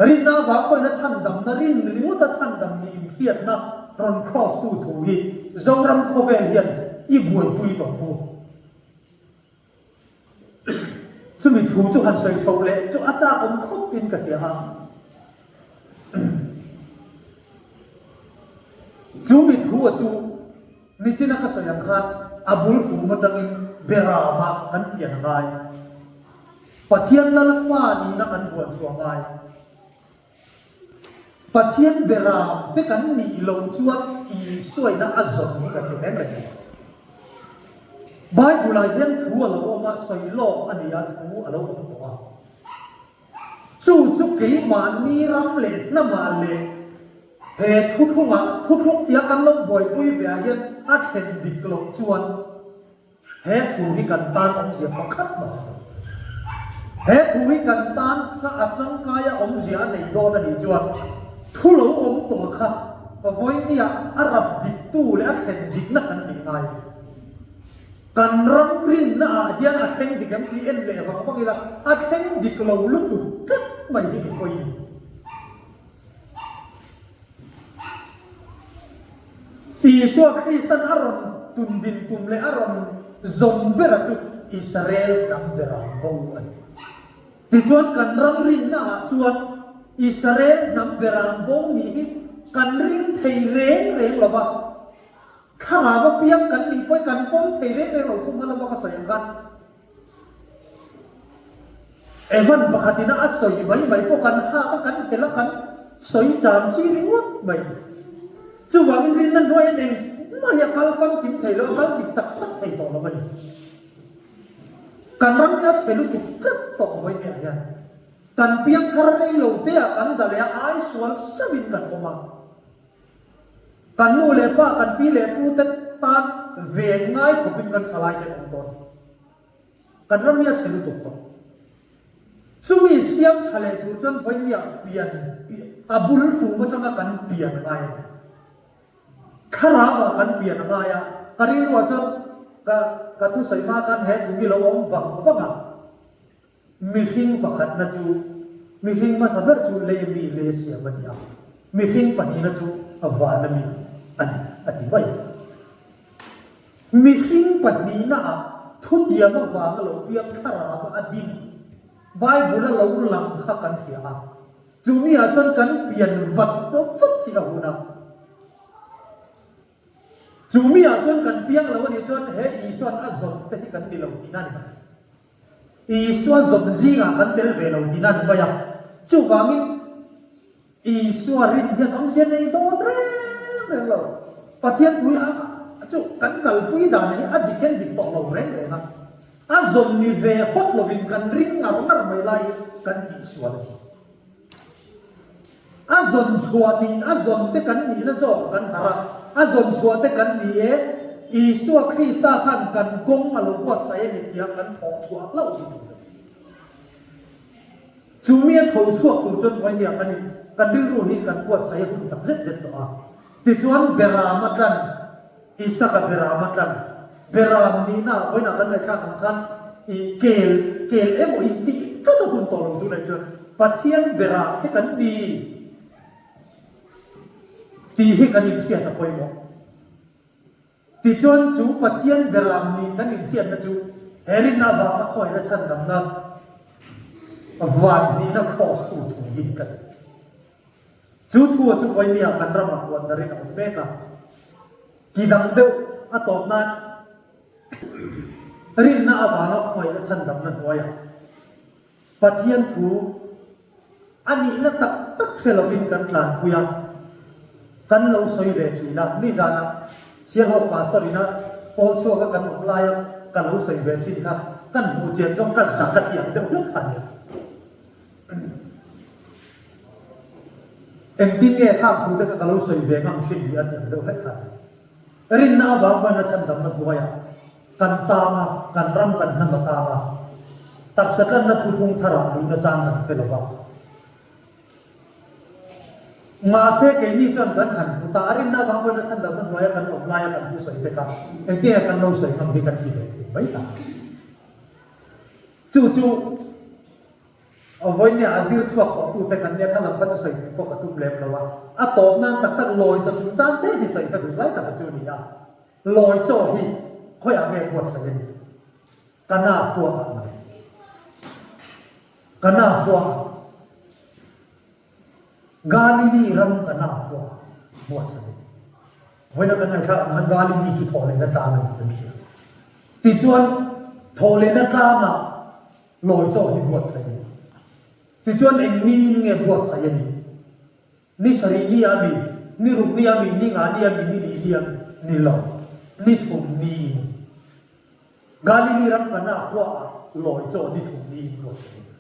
Rinna avang pawhin a chhandamna rin ringawta chhandam nih inhriatna rawn cross tu thu hi Zoram khawvel hian i buaipui tawh mu. Chumi thu chu han sawi chho leh chu a chak awm khawp in ka hria a. Chumi thu a chu Nichina ka sawi ang khan a bul fum atangin Beramah kan pian a ngai. Pathian lal fa nihna kan buan chhuah ngai. Pathian Beram te kan nih loh chuan Isuaina a zawm hi kan ti reng reng lo. Bible ah hian thu a lo awm a, sawi lawk a ni a, thu a lo awm tawh a. Chu chu keimahni ram leh hnamah leh he thuthlungah, thuthlung tia kan lo buaipui ve ah hian a thlen dik loh chuan, He thu hi kan tan awmzia pakhat mah a ni. He thu hi kan tan a tangkaia awmzia a nei dawn a nih chuan thu lo awm tawh kha vawinia a rap diktu leh a thlen dikna kan nih ngai a ni. Kan ram rinna ah hian a thleng dik em tih en leh vang vang ila a thleng dik lo lutuk tlat mai hi ni pawi ni. Isua Kristan a rawn tundin tum leh a rawn zawm bera chu Israel hnam bera bo a ni. Tichuan kan ram rinna ah chuan Israel hnam bera bo nih hi kan ring thei reng reng lo va, thlarau apiang kan nih pawhin kan pawm thei reng reng lo thung hma lama ka sawi ang khan. Evan pakhatin a sawi mai mai pawh kan hak a, kan hel a, kan sawi cham chi ringawt mai. Chuvangin rinna hnuaiin engmah hi a kal famkim thei lo, a kal dik tak tak thei tawh lo a ni. Kan ram hi a chhe lutuk tlat tawh vawi hmeh hian. Kan piangthar rei lo te ah kan da leh a, ai sual sauhin kan awm a. Kan nu leh pa, kan pi leh pu te tan ven ngai khawpin kan thalai te an awm tawh a ni. Kan ram hi a chhe lutuk tawh. Chumi siam tha leh tur chuan vawinia pian a bul fum atanga kan pian a ngai a ni. Thlarau ah kan pian a ngai a, ka rilruah chuan ka ka thusawi hma khan he thu hi lo awm vang vang a. Mihring pakhatna chu mihring hmasa ber chu lei mi lei a siam a ni a, mihring pahnihna chu a van a mi a ni a ti mai. Mihring pahnihna ah thutiam avanga lo piang thlarau a din Bible a lo lang kha kan hria a, chumi ah chuan kan pian vat vat hi a hun a. Chumi ah chuan kan piang lo a nih chuan he Isua'n a zawm te hi kan ni lo tihna a ni mai. Isua zawm zingah kan tel ve lo tihna a ni mai a. Chuvangin Isua rin hian awmzia nei dawn reng reng lo. Pathian thu hi a chu kan kalpui dan hi a dik hian dik tawh lo reng reng a. A zawm ni ve hawt lovin kan ring ngar ngar mai lai hi kan tihsual a ni. A zawn chhuah nih a zawn te kan nihna zawk kan harh a, a zawn chhuah te kan ni e, Isua Krista khan kan kawng a lo buatsaih a ni tia kan thawh chhuah hlauh hi ṭul a ni. Chu mi a tho chhuak tur chuan Vawinia kan in kan rilru hi kan buatsaih a hun tak zet zet tawh a. Tichuan Beram a tlan, Isaka Beram a tlan. Beram nihna ah vawiinah kan ngaihthlak ang khan i kel kel emaw intih tlat a hun tawh lo tunah chuan Pathian Beram te kan ni tih hi kan inhriat a pawimawh. Tichuan chu Pathian Beram nih kan inhriatna chu he rinna avanga khawihna chhandamna van hnihna kraws tu thu hi kan ni. Chu thu chu vawinia kan ramah puan darin a awm mek a, ti dang deuh a tawp nan rinna avanga khawngaihna chhandamna hnuaiah Pathian thu a nihna tak tak hre lovin kan tlanpui a, kan lo sawi ve thin a. Nizanah Sialhawk Pastor ina pawl chhuaka kan awm laia ka lo sawi ve thin kha kan hmuh chian chuan ka zak a ti ang deuh hlek kha a nia. Engtin nge khang thu te kha ka lo sawi ve ngam thin ni a ti ang deuh hlek kha a ni. Rinna avang pawhin a chhandamna hnuaiah kan tang a, kan ram kan hnam a tang a, taksa tlanna thuthlung tharah luhna chang kan hre lo va. Mahse keini chuan kan han hmu ta a, rinna avang pawhin a chhandamna hnuaia kan awm laia kan thusawi te kha engtin nge kan lo sawi ngam hi kan ti ve thei mai ta. Chu chu Vawinia a zir chhuak tawh tute kan nia thla lam kha chu sawi thui pawh ka tum lem lo a, a tawp nan tak tak lawi chaw chungchang te hi sawi ka duh lai taka chu a ni a, lawi chaw hi khawiah nge buatsaih a nih? Kana khua ah mai. Kana khua ah. Galili ram Kana khua ah buatsaih a ni. Vawiina kan ngaihthlak ang khan Galili chu thawhlehna tlang a ni kan hria. Tichuan thawhlehna tlangah Lawi chaw hi buatsaih a ni. Tichuan eng niin nge buatsaih a nih? Ni sarih ni a mi, ni ruk ni a mi, ni nga ni a mi, ni li ni a mi? Ni lo. Ni thum niin. Galili ram Kana khuaah lawi chaw ni thum niin buatsaih a ni.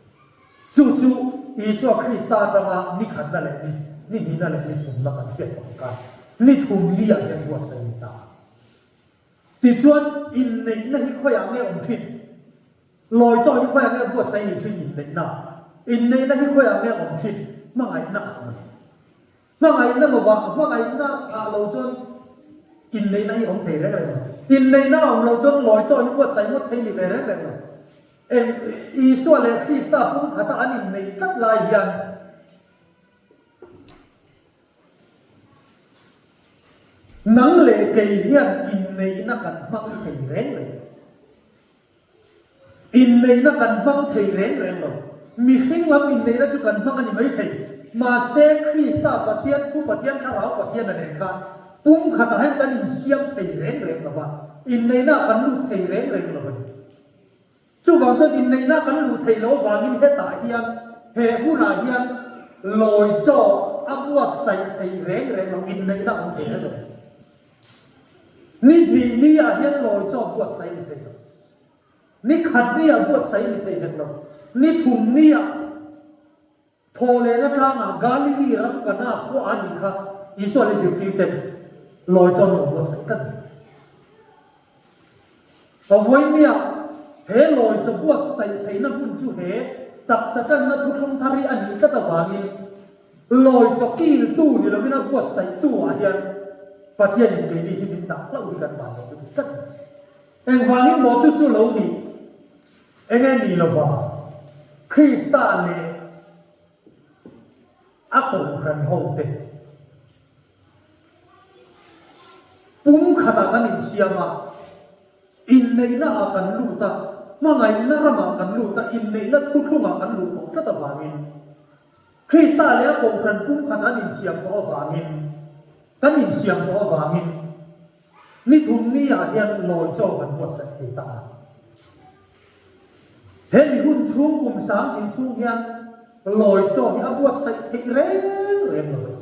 Chu chu Isua Krista atanga ni khatna leh ni ni hnihna leh ni thumna kan hriat ang khan ni thum ni ah hian buatsaih a ni ta. Tichuan inneihna hi khawiah nge awm thin? Lawi chaw hi khawiah nge buatsaih ni thin inneihna? Inneihna hi khawiah nge awm thin? Hmangaihna ah awm. Hmangaihna lovah hmangaihna ah lo chuan inneihna hi awm thei reng reng lo. Inneihna a awm lo chuan lawi chaw hi buatsaih ngawt thei ni ve reng reng lo. Eng Isua leh Krista pumkhata an inneih tlat lai hian nang leh kei hian inneihna kan hmang thei reng reng lo. Inneihna kan hmang thei reng reng lo. Mihring lam inneihna chu kan hmang a ni mai thei. Mahse, Krista Pathian Thu Pathian Thlarau Pathian a nen khan pumkhatah hian kan insiam thei reng reng lo va, inneihnaah kan lut thei reng reng lo a ni. Chuvang chuan inneihna kan luh theih loh avangin hetah hian, he hunah hian lawi chaw a buatsaih thei reng reng lo, inneihna awm thei reng lo. Ni hnih ni ah hian lawi chaw buatsaih ni thei lo. Ni khat ni ah buatsaih ni thei hek lo. Ni thum ni ah thawhlehna tlangah Galili ram Kana khua a nih kha Isua leh zirtir ten lawi chaw an lo buatsaih tlat ni. Vawinia he lawi chaw buatsaih theihna hmun chu he taksa tanna thuthlung thar hi a nih tlat avangin Lawi chaw kiltu ni lovin a buatsaihtu ah hian Pathianin keini hi min dah hlauh hi kan van leh lutuk tlat a ni. Engvangin maw chu chu lo nih? Enge ni lova Krista leh a kohhran ho te pumkhatah kan insiam a, inneihna ah kan lut a, hmangaihna ramah kan lut a, inneihna thuthlungah kan luh tawh tlat avangin Krista leh a kohhran pumkhat an insiam tawh avangin, kan insiam tawh avangin ni thum ni ah hian lawi chaw kan buatsaih thei ta a. He mi hun chhung kum sang hnih chhung hian lawi chaw hi a buatsaih theih reng reng lo e.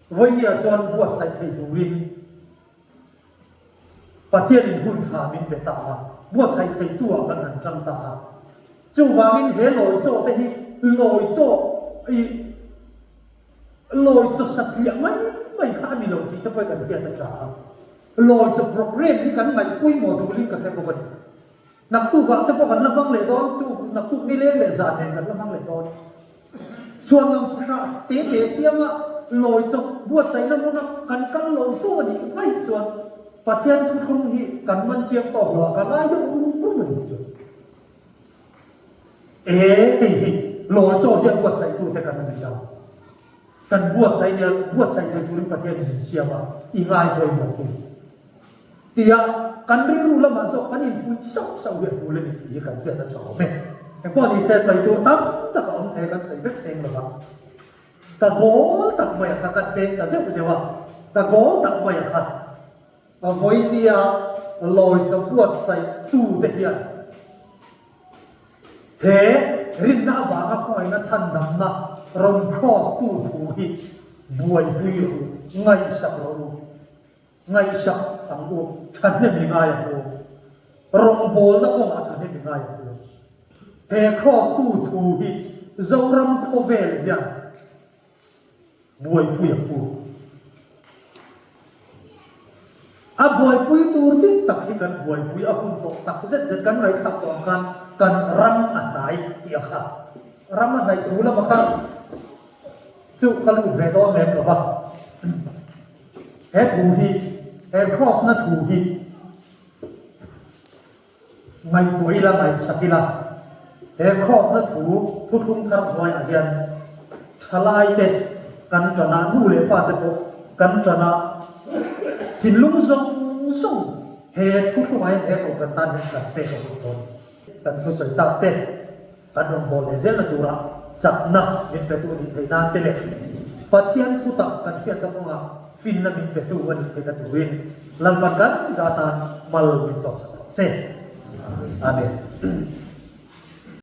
Vawinia chuan buatsaih thei turin Pathianin hun tha min pe ta a, buatsaih theitu ah kan han tang ta a. Chuvangin he lawi chaw te hi lawi chaw i lawi chaw satliah mai mai kha a ni lo tih te pawh hi kan hriat a tha a. Lawi chaw programme hi kan ngaih pawimawh tulin ka hre bawk a ni. Naktuk ah te pawh kan la hmang leh dawn, tu naktuk nileng leh zan nen kan la hmang leh dawn. Chhuanlam fahrah te te siama lawi chawp buatsaihna hmuna kan kal lo fo a nih vaih chuan Pathian thuthlung hi kan man chiang tawk lo a, ka ngai deuh rum rum a ni chu. E, hei hi lawi chaw hian buatsaihtute kan ni a. Kan buatsaih nia buatsaih thei turin Pathianin min siam a, i ngai pawimawh thung. Tia kan rilru lamah zawk kan infuih sauh sauh hi a tul a ni tih hi kan hriat a tha awm e. Engpawh ni se sawi tur tam tak a awm thei a, kan sawi vek seng lo va. Ka goal tak mai a kha kan peng ta zeuh zeuh a, ka goal tak mai a kha vawinia lawi chaw buatsaih tute hian He rinna avanga khawngaihna chhandamna rawn cross tu thu hi buaipui rawh u, ngaihsak rawh u, ngaihsak ang u, thahnem i ngai ang u, rawngbawlna kawngah thahnem i ngai ang u. He cross tu thu hi Zoram khawvel hian Buaipui ang u. A buaipui tur dik tak hi kan buaipui a hun tawh tak zet zet kan ngaihthlak tawh ang khan kan ram a hnai tih a kha. Ram a hnaih thu lama kha chu ka lut ve dawn lem lo va. He thu hi, he cross na thu hi Ngaihtuah ila, ngaihsak ila, he Kraws-na thu thuthlung thar hnuaiah hian thalaite kan ṭan a, nu leh pate pawh kan ṭan a, thinlung zawng zawng he thuthlungah hian he kohhran tan hian kan pek a hun dawn. Kan thusawi tak te, kan rawn bawl leh zelna tura chakna min petu a nih theih nan te leh Pathian thutak kan hriatna kawngah finna min petu a nih theihna turin Lalpan kan za tan mal min sawmsak rawh se. Amen.